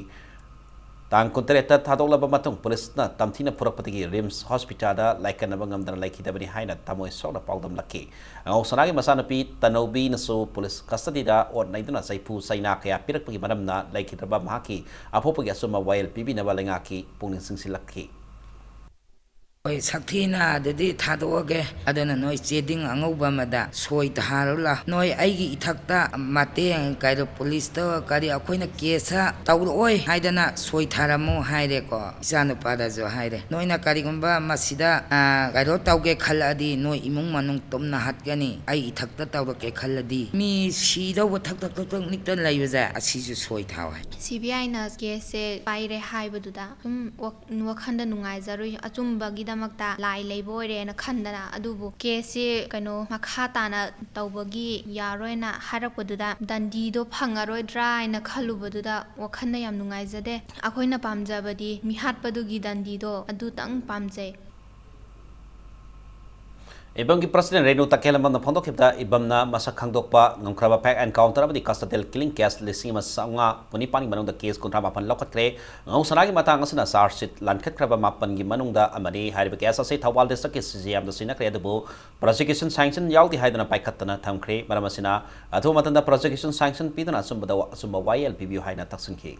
ꯇꯥꯡ ꯀꯨꯟꯇꯔꯦꯠꯇ ꯊꯥꯗꯣꯛꯂꯕ ꯃꯇꯨꯡ ꯄꯨꯂꯤꯁꯅ ꯇꯝꯊꯤꯅ ꯐꯨꯔꯛꯄꯗꯒꯤ ꯔꯤꯝꯁ ꯍꯣꯁꯄꯤꯇꯥꯜꯗ ꯂꯥꯏꯀꯠꯅꯕ ꯉꯝꯗꯅ ꯂꯩꯈꯤꯗꯕꯅꯤ ꯍꯥꯏꯅ ꯊꯃꯣꯏ ꯁꯣꯛꯅ ꯄꯥꯎꯗꯝꯂꯛꯈꯤ꯫ ꯑꯉꯧ ꯁꯅꯥꯒꯤ ꯃꯆꯥꯅꯨꯄꯤ ꯇꯅꯧꯕꯤꯅꯁꯨ ꯄꯨꯂꯤꯁ ꯀꯁꯇꯗꯤꯗ ꯑꯣꯠ ꯅꯩꯗꯨꯅ ꯆꯩꯐꯨ ꯆꯩꯅꯥ ꯀꯌꯥ ꯄꯤꯔꯛꯄꯒꯤ ꯃꯔꯝꯅ ꯂꯩꯈꯤꯗ꯭ꯔꯕ ꯃꯍꯥꯛꯀꯤ ꯑꯄꯣꯛꯄꯒꯤ ꯑꯆꯨꯝꯕ ꯋꯥꯌꯦꯜ ꯄꯤꯕꯤꯅꯕ ꯂꯩꯉꯥꯛꯀꯤ ꯄꯨꯛꯅꯤꯡ ꯆꯤꯡꯁꯤꯜꯂꯛꯈꯤ꯫ ꯍꯣꯏ, ꯁꯛꯊꯤꯅ ꯑꯗꯨꯗꯤ ꯊꯥꯗꯣꯛꯑꯒꯦ꯫ ꯑꯗꯨꯅ ꯅꯣꯏ ꯆꯦꯗꯤꯡ ꯑꯉꯧꯕ ꯑꯃꯗ ꯁꯣꯏ ꯊꯥꯔꯨ ꯂꯥꯎ꯫ ꯅꯣꯏ ꯑꯩꯒꯤ ꯏꯊꯛꯇ ꯃꯇꯦꯡ ꯀꯩꯗꯣ ꯄꯨꯂꯤꯁꯇ ꯀꯔꯤ ꯑꯩꯈꯣꯏꯅ ꯀꯦꯁ ꯇꯧꯔꯛꯑꯣꯏ ꯍꯥꯏꯗꯅ ꯁꯣꯏ ꯊꯥꯔꯝꯃꯨ ꯍꯥꯏꯔꯦꯀꯣ꯫ ꯏꯆꯥꯅꯨꯄꯥꯗꯁꯨ ꯍꯥꯏꯔꯦ꯫ ꯅꯣꯏꯅ ꯀꯔꯤꯒꯨꯝꯕ ꯃꯁꯤꯗ, ꯑ, ꯀꯩꯅꯣ ꯇꯧꯒꯦ ꯈꯜꯂꯛꯑꯗꯤ ꯅꯣꯏ ꯏꯃꯨꯡ ꯃꯅꯨꯡ ꯇꯨꯝꯅ ꯍꯥꯠꯀꯅꯤ꯫ ꯑꯩ ꯏꯊꯛꯇ ꯇꯧꯔꯛꯀꯦ ꯈꯜꯂꯗꯤ꯫ ꯃꯤ ꯁꯤꯗꯧꯕ ꯊꯛ ꯊꯛ ꯊꯛ ꯊꯛ ꯅꯤꯛꯇꯅ ꯂꯩꯕꯁꯦ ꯑꯁꯤꯁꯨ ꯁꯣꯏ ꯊꯥꯎ ꯍꯥꯏ꯫ ꯁꯤ ꯕꯤ ꯑꯥꯏꯅ ꯀꯦꯁꯁꯦ ꯄꯥꯏꯔꯦ ꯍꯥꯏꯕꯗꯨꯗ ꯁꯨꯝ ꯋꯥꯈꯜꯗ ꯅꯨꯡꯉꯥꯏꯖꯔꯨꯏ꯫ ꯑꯆꯨꯝꯕꯒꯤꯗꯃꯛꯇ ꯂꯥꯏ ꯂꯩꯕ ꯑꯣꯏꯔꯦꯅ ꯈꯟꯗꯅ꯫ ꯑꯗꯨꯕꯨ ꯀꯦꯁꯁꯤ ꯀꯩꯅꯣ ꯃꯈꯥ ꯇꯥꯅ ꯇꯧꯕꯒꯤ ꯌꯥꯔꯣꯏꯅ ꯍꯥꯏꯔꯛꯄꯗꯨꯗ ꯗꯟꯗꯤꯗꯣ ꯐꯪꯉꯔꯣꯏꯗ꯭ꯔꯥ ꯍꯥꯏꯅ ꯈꯜꯂꯨꯕꯗꯨꯗ ꯋꯥꯈꯜꯗ ꯌꯥꯝ ꯅꯨꯡꯉꯥꯏꯖꯗꯦ꯫ ꯑꯩꯈꯣꯏꯅ ꯄꯥꯝꯖꯕꯗꯤ ꯃꯤꯍꯥꯠꯄꯗꯨꯒꯤ ꯗꯟꯗꯤꯗꯣ ꯑꯗꯨꯇꯪ ꯄꯥꯝꯖꯩ꯫ ꯏꯕꯝꯒꯤ president ꯔꯦꯅꯨ ꯇꯈꯦꯜꯂꯝꯕꯝꯅ ꯐꯣꯡꯗꯣꯛꯈꯤꯕꯗ, ꯏꯕꯝꯅ ꯃꯁꯛ ꯈꯪꯗꯣꯛꯄ ꯉꯝꯈ꯭ꯔꯕ fact encounter ꯑꯃꯗꯤ custodial killing case ꯂꯤꯁꯤꯡ ꯑꯃ ꯆꯥꯝꯃꯉꯥ ꯄꯨꯅꯤꯄꯥꯟꯒꯤ ꯃꯅꯨꯡꯗ case ꯀꯨꯟꯊ꯭ꯔꯥ ꯃꯥꯄꯟ ꯂꯧꯈꯠꯈ꯭ꯔꯦ꯫ ꯉꯥꯉꯧ ꯁꯅꯥꯒꯤ ꯃꯇꯥꯡ ꯑꯁꯤꯅ charge sheet ꯂꯥꯟꯈꯠꯈ꯭ꯔꯕ ꯃꯥꯄꯟꯒꯤ ꯃꯅꯨꯡꯗ ꯑꯃꯅꯤ꯫ ꯍꯥꯏꯔꯤꯕ case ꯑꯁꯤ ꯊꯧꯕꯥꯜ district ꯀꯤ C J M ꯗ ꯁꯤꯟꯅꯈ꯭ꯔꯦ, ꯑꯗꯨꯕꯨ prosecution sanction ꯌꯥꯎꯗꯦ ꯍꯥꯏꯗꯨꯅ ꯄꯥꯏꯈꯠꯇꯅ ꯊꯝꯈ꯭ꯔꯦ꯫ ꯃꯔꯝ ꯑꯁꯤꯅ, ꯑꯊꯨꯕ ꯃꯇꯝꯗ prosecution sanction ꯄꯤꯗꯨꯅ ꯑꯆꯨꯝꯕꯗ, ꯑꯆꯨꯝꯕ ꯋꯥꯌꯦꯜ ꯄꯤꯕꯤꯌꯨ ꯍꯥꯏꯅ ꯇꯛꯁꯤꯟꯈꯤ꯫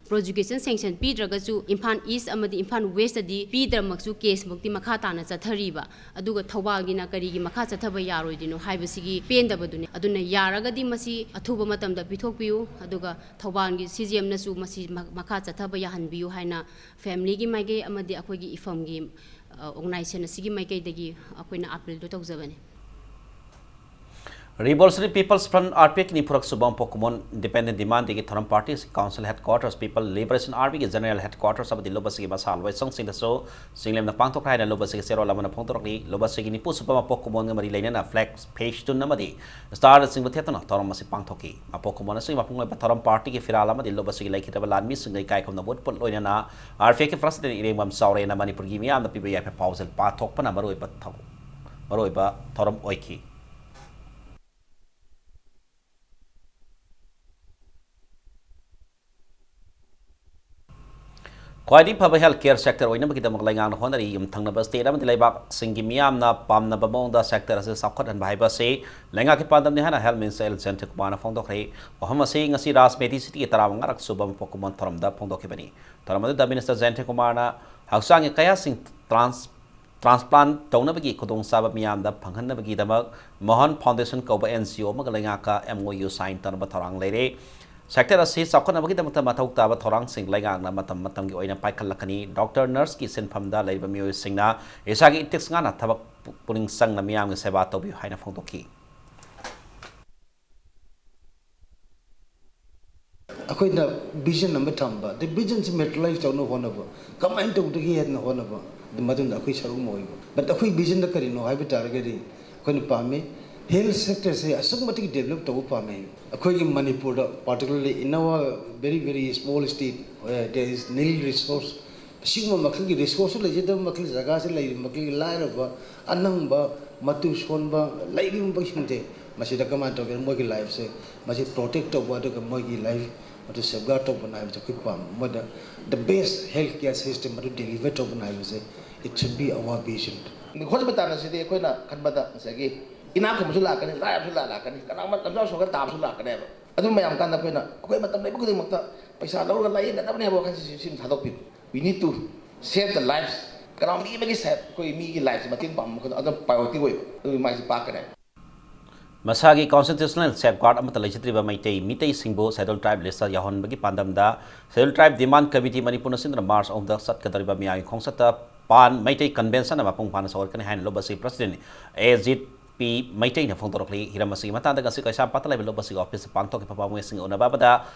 Prosecution sanction ꯄꯤꯗ꯭ꯔꯒꯁꯨ ꯏꯝꯐꯥꯜ East ꯑꯃꯗꯤ ꯏꯝꯐꯥꯜ West ꯇꯗꯤ ꯄꯤꯗ꯭ꯔꯃꯛꯁꯨ case ꯃꯛꯇꯤ ꯃꯈꯥ ꯇꯥꯅ ꯆꯠꯊꯔꯤꯕ, ꯑꯗꯨꯒ ꯊꯧꯕꯥꯜꯒꯤꯅ ꯀꯔꯤꯒꯤ ꯃꯈꯥ ꯆꯠꯊꯕ ꯌꯥꯔꯣꯏꯗꯣꯏꯅꯣ ꯍꯥꯏꯕꯁꯤꯒꯤ ꯄꯦꯟꯗꯕꯗꯨꯅꯤ꯫ ꯑꯗꯨꯅ ꯌꯥꯔꯒꯗꯤ ꯃꯁꯤ ꯑꯊꯨꯕ ꯃꯇꯝꯗ ꯄꯤꯊꯣꯛꯄꯤꯌꯨ, ꯑꯗꯨꯒ ꯊꯧꯕꯥꯜꯒꯤ C J M ꯅꯁꯨ ꯃꯁꯤ ꯃ-, ꯃꯈꯥ ꯆꯠꯊꯕ ꯌꯥꯍꯟꯕꯤꯌꯨ ꯍꯥꯏꯅ family ꯒꯤ ꯃꯥꯏꯀꯩ ꯑꯃꯗꯤ ꯑꯩꯈꯣꯏꯒꯤ ꯏꯐꯝꯒꯤ, ꯑ, organization ꯑꯁꯤꯒꯤ ꯃꯥꯏꯀꯩꯗꯒꯤ ꯑꯩꯈꯣꯏꯅ appeal ꯗꯨ ꯇꯧꯖꯕꯅꯤ꯫ Revolutionary People's Front, R P F ꯀꯤ ꯅꯤꯐꯨꯔꯛ ꯁꯨꯕ ꯃꯄꯣꯛ ꯀꯨꯝꯑꯣꯟ Independent Demand Day ꯒꯤ ꯊꯧꯔꯝ party ꯑꯁꯤ Council Headquarters, People Liberation Army ꯒꯤ General Headquarters ꯑꯃꯗꯤ ꯂꯨꯞ ꯑꯁꯤꯒꯤ ꯃꯁꯥ ꯂꯣꯏꯁꯪꯁꯤꯡꯗꯁꯨ ꯆꯤꯡꯂꯦꯝꯅ ꯄꯥꯡꯊꯣꯛꯈ꯭ꯔꯦ ꯍꯥꯏꯅ ꯂꯨꯞ ꯑꯁꯤꯒꯤ ꯆꯦꯔꯣꯜ ꯑꯃꯅ ꯐꯣꯡꯗꯣꯔꯛꯂꯤ꯫ ꯂꯨꯞ ꯑꯁꯤꯒꯤ ꯅꯤꯐꯨ ꯁꯨꯕ ꯃꯄꯣꯛ ꯀꯨꯝꯑꯣꯟꯒ ꯃꯔꯤ ꯂꯩꯅꯅ flag, ꯐꯦꯁꯇꯨꯟ ꯑꯃꯗꯤ star ꯅꯆꯤꯡꯕ ꯊꯦꯠꯇꯨꯅ ꯊꯧꯔꯝ ꯑꯁꯤ ꯄꯥꯡꯊꯣꯛꯈꯤ꯫ ꯃꯄꯣꯛ ꯀꯨꯝꯑꯣꯟ ꯑꯁꯤꯒꯤ ꯃꯄꯨꯡ ꯑꯣꯏꯕ ꯊꯧꯔꯝ party ꯒꯤ ꯐꯤꯔꯥꯜ ꯑꯃꯗꯤ ꯂꯨꯞ ꯑꯁꯤꯒꯤ ꯂꯩꯈꯤꯗ꯭ꯔꯕ ꯂꯥꯟꯃꯤꯁꯤꯡꯗ ꯏꯀꯥꯏ ꯈꯨꯝꯅꯕ ꯎꯠꯄ ꯂꯣꯏꯅꯅ R P F ꯀꯤ President ꯏꯔꯦꯡꯕꯝ ꯆꯥꯎꯔꯦꯟꯅ ꯃꯅꯤꯄꯨꯔꯒꯤ ꯃꯤꯌꯥꯝꯅ ꯄꯤꯕ ꯌꯥꯏꯐ ꯄꯥꯎꯖꯦꯜ ꯄꯥꯊꯣꯛꯄꯅ ꯃꯔꯨꯑꯣꯏꯕ ꯊꯧ-, ꯃꯔꯨꯑꯣꯏꯕ ꯊꯧꯔꯝ ꯑꯣꯏꯈꯤ꯫ ꯈ꯭ꯋꯥꯏꯗꯒꯤ ꯐꯕ health care sector ꯑꯣꯏꯅꯕꯒꯤꯗꯃꯛ ꯂꯩꯉꯥꯛꯅ ꯍꯣꯠꯅꯔꯤ꯫ ꯌꯨꯝꯊꯪꯅꯕ state ꯑꯃꯗꯤ ꯂꯩꯕꯥꯛꯁꯤꯡꯒꯤ ꯃꯤꯌꯥꯝꯅ ꯄꯥꯝꯅꯕ ꯃꯑꯣꯡꯗ sector ꯑꯁꯤ ꯆꯥꯎꯈꯠꯍꯟꯕ ꯍꯥꯏꯕ ꯑꯁꯤ ꯂꯩꯉꯥꯛꯀꯤ ꯄꯥꯟꯗꯝꯅꯤ ꯍꯥꯏꯅ Health Minister ꯑꯦꯜ ꯖꯌꯟꯇꯀꯨꯃꯥꯔꯅ ꯐꯣꯡꯗꯣꯛꯈ꯭ꯔꯦ꯫ ꯋꯥꯐꯝ ꯑꯁꯤ ꯉꯁꯤ ꯔꯥꯖꯃꯦꯙꯤ ꯁꯤꯇꯤꯒꯤ ꯇꯔꯥꯃꯉꯥꯔꯛ ꯁꯨꯕ ꯃꯄꯣꯛ ꯀꯨꯝꯑꯣꯟ ꯊꯧꯔꯝꯗ ꯐꯣꯡꯗꯣꯛꯈꯤꯕꯅꯤ꯫ ꯊꯧꯔꯝ ꯑꯗꯨꯗ Minister ꯖꯌꯟꯇꯀꯨꯃꯥꯔꯅ ꯍꯛꯆꯥꯡꯒꯤ ꯀꯌꯥꯁꯤꯡ trans-, transplant ꯇꯧꯅꯕꯒꯤ ꯈꯨꯗꯣꯡꯆꯥꯕ ꯃꯤꯌꯥꯝꯗ ꯐꯪꯍꯟꯅꯕꯒꯤꯗꯃꯛ ꯃꯣꯍꯟ Foundation ꯀꯧꯕ N G O ꯑꯃꯒ ꯂꯩꯉꯥꯛꯀ M O U sign ꯇꯧꯅꯕ ꯊꯧꯔꯥꯡ ꯂꯩꯔꯦ꯫ Sector ꯑꯁꯤ ꯆꯥꯎꯈꯠꯅꯕꯒꯤꯗꯃꯛꯇ ꯃꯊꯧ ꯇꯥꯕ ꯊꯧꯔꯥꯡꯁꯤꯡ ꯂꯩꯉꯥꯛꯅ ꯃꯇꯝ ꯃꯇꯝꯒꯤ ꯑꯣꯏꯅ ꯄꯥꯏꯈꯠꯂꯛꯀꯅꯤ꯫ Doctor, nurse ꯀꯤ ꯁꯤꯟꯐꯝꯗ ꯂꯩꯔꯤꯕ ꯃꯤꯑꯣꯏꯁꯤꯡꯅ ꯏꯁꯥꯒꯤ ꯏꯊꯤꯛꯁ ꯉꯥꯛꯅ ꯊꯕꯛ ꯄꯨꯛꯅꯤꯡ ꯆꯪꯅ ꯃꯤꯌꯥꯝꯒꯤ ꯁꯦꯕꯥ ꯇꯧꯕꯤꯌꯨ ꯍꯥꯏꯅ ꯐꯣꯡꯗꯣꯛꯈꯤ꯫ ꯑꯩꯈꯣꯏꯅ vision ꯑꯃ ꯊꯝꯕ, ꯑꯗꯩ vision ꯁꯤ materialize ꯇꯧꯅꯕ ꯍꯣꯠꯅꯕ, ꯀꯃꯥꯏꯅ ꯇꯧꯗꯒꯦ ꯍꯥꯏꯗꯅ ꯍꯣꯠꯅꯕ, ꯑꯗꯨ ꯃꯗꯨꯅ ꯑꯩꯈꯣꯏ ꯁꯔꯨꯛ ꯑꯃ ꯑꯣꯏꯕ꯫ But ꯑꯩꯈꯣꯏ vision ꯗ ꯀꯔꯤꯅꯣ ꯍꯥꯏꯕ ꯇꯥꯔꯒꯗꯤ, ꯑꯩꯈꯣꯏꯅ ꯄꯥꯝꯃꯤ health sector ꯁꯦ ꯑꯁꯨꯛꯀꯤ ꯃꯇꯤꯛ develop ꯇꯧꯕ ꯄꯥꯝꯃꯤ꯫ ꯑꯩꯈꯣꯏꯒꯤ ꯃꯅꯤꯄꯨꯔꯗ, particularly in our very, very small state, where there is nil resource, ꯑꯁꯤꯒꯨꯝꯕ ꯃꯈꯜꯒꯤ ꯔꯤꯁꯣꯔꯁꯁꯨ ꯂꯩꯖꯗꯕ ꯃꯈꯜ, ꯖꯒꯥꯁꯤ ꯂꯩꯔꯤꯕ ꯃꯈꯜꯒꯤ ꯂꯥꯏꯔꯕ, ꯑꯅꯪꯕ, ꯃꯇꯨ ꯁꯣꯟꯕ ꯂꯩꯔꯤꯕꯁꯤꯡꯁꯦ ꯃꯁꯤꯗ ꯀꯃꯥꯏꯅ ꯇꯧꯒꯦ? ꯃꯣꯏꯒꯤ ꯂꯥꯏꯐꯁꯦ ꯃꯁꯤ ꯄ꯭ꯔꯣꯇꯦꯛ ꯇꯧꯕ, ꯑꯗꯨꯒ ꯃꯣꯏꯒꯤ ꯂꯥꯏꯐ ꯑꯗꯨ ꯁꯦꯐꯒꯥꯔꯗ ꯇꯧꯕꯅ ꯍꯥꯏꯕꯁꯦ ꯑꯩꯈꯣꯏ ꯄꯥꯝꯃꯤ꯫ ꯃꯣꯏꯗ the best health care system ꯑꯗꯨ ꯗꯦꯂꯤꯚꯔ ꯇꯧꯕꯅ ꯍꯥꯏꯕꯁꯦ, it should be our vision. Hospital ꯑꯁꯤꯗꯤ ꯑꯩꯈꯣꯏꯅ ꯈꯟꯕꯗ ꯉꯁꯥꯏꯒꯤ ꯏꯅꯥꯛ ꯈꯨꯟꯕꯁꯨ ꯂꯥꯛꯀꯅꯤ, ꯂꯥꯏꯔꯕꯁꯨ ꯂꯥꯛ-, ꯂꯥꯛꯀꯅꯤ, ꯀꯅꯥꯒꯨꯝꯕ ꯂꯝꯖꯥꯎ ꯁꯣꯟꯒ ꯇꯥꯕꯁꯨ ꯂꯥꯛꯀꯅꯦꯕ꯫ ꯑꯗꯨ ꯃꯌꯥꯝ ꯀꯥꯟꯗ ꯑꯩꯈꯣꯏꯅ, ꯑꯩꯈꯣꯏ ꯃꯇꯝ ꯂꯩꯕ ꯈꯨꯗꯤꯡꯃꯛꯇ ꯄꯩꯁꯥ ꯂꯧꯔꯒ ꯂꯥꯏꯌꯦꯡꯒꯗꯕꯅꯦ ꯍꯥꯏꯕ ꯋꯥꯈꯜꯁꯤ ꯁꯤꯃ ꯊꯥꯗꯣꯛꯄꯤꯕ꯫ We need to save the lives. ꯀꯅꯥꯒꯨꯝꯕ ꯃꯤ ꯑꯃꯒꯤ ꯁꯦ-, ꯑꯩꯈꯣꯏ ꯃꯤꯒꯤ ꯂꯥꯏꯐꯁꯦ ꯃꯇꯦꯡ ꯄꯥꯡꯕ ꯃꯈꯜ ꯑꯗꯨꯝ ꯄ꯭ꯔꯥꯏꯌꯣꯔꯤꯇꯤ ꯑꯣꯏꯕ꯫ ꯑꯗꯨꯒꯤ ꯃꯥꯏꯁꯦ ꯄꯥꯛꯀꯅꯦꯕ꯫ ꯃꯁꯥꯒꯤ ꯀꯣꯟꯁꯇꯤꯇ꯭ꯌꯨꯁꯅꯦꯜ ꯁꯦꯐꯒꯥꯔꯗ ꯑꯃꯠꯇ ꯂꯩꯖꯗ꯭ꯔꯤꯕ ꯃꯩꯇꯩ ꯃꯤꯇꯩꯁꯤꯡꯕꯨ ꯁꯦꯗ꯭ꯌꯨꯜ ꯇ꯭ꯔꯥꯏꯕ ꯂꯤꯁꯇ ꯌꯥꯎꯍꯟꯕꯒꯤ ꯄꯥꯟꯗꯝꯗ ꯁꯦꯗ꯭ꯌꯨꯜ ꯇ꯭ꯔꯥꯏꯕ ꯗꯤꯃꯥꯟꯗ ꯀꯃꯤꯇꯤ ꯃꯅꯤꯄꯨꯔꯅ ꯁꯤꯟꯗꯨꯅ ꯃꯥꯔꯆ ꯑꯍꯨꯝꯗ ꯆꯠꯀꯗꯧꯔꯤꯕ ꯃꯤꯌꯥꯝꯒꯤ ꯈꯣꯡꯆꯠꯇ ꯄꯥꯟ ꯃꯩꯇꯩ ꯀꯟꯚꯦꯟꯁꯟꯅ ꯃꯄꯨꯡ ꯐꯥꯅ ꯁꯧꯒꯠꯀꯅꯤ ꯍꯥꯏꯅ ꯂꯨꯞ ꯑꯁꯤꯒꯤ ꯄ꯭ꯔꯁꯤꯗꯦꯟ ꯑꯦꯖꯤꯠ ꯄꯤ ꯃꯩꯇꯩꯅ ꯐꯣꯡꯗꯣꯔꯛꯂꯤ꯫ ꯍꯤꯔꯝ ꯑꯁꯤꯒꯤ ꯃꯇꯥꯡꯗ ꯉꯁꯤ ꯀꯩꯁꯥꯝꯄꯥꯠꯇ ꯂꯩꯕ ꯂꯨꯞ ꯑꯁꯤꯒꯤ ꯑꯣꯐꯤꯁꯇ ꯄꯥꯡꯊꯣꯛꯈꯤꯕ ꯄꯥꯎꯃꯤꯁꯤꯡꯒ ꯎꯅꯕ ꯑꯃꯗ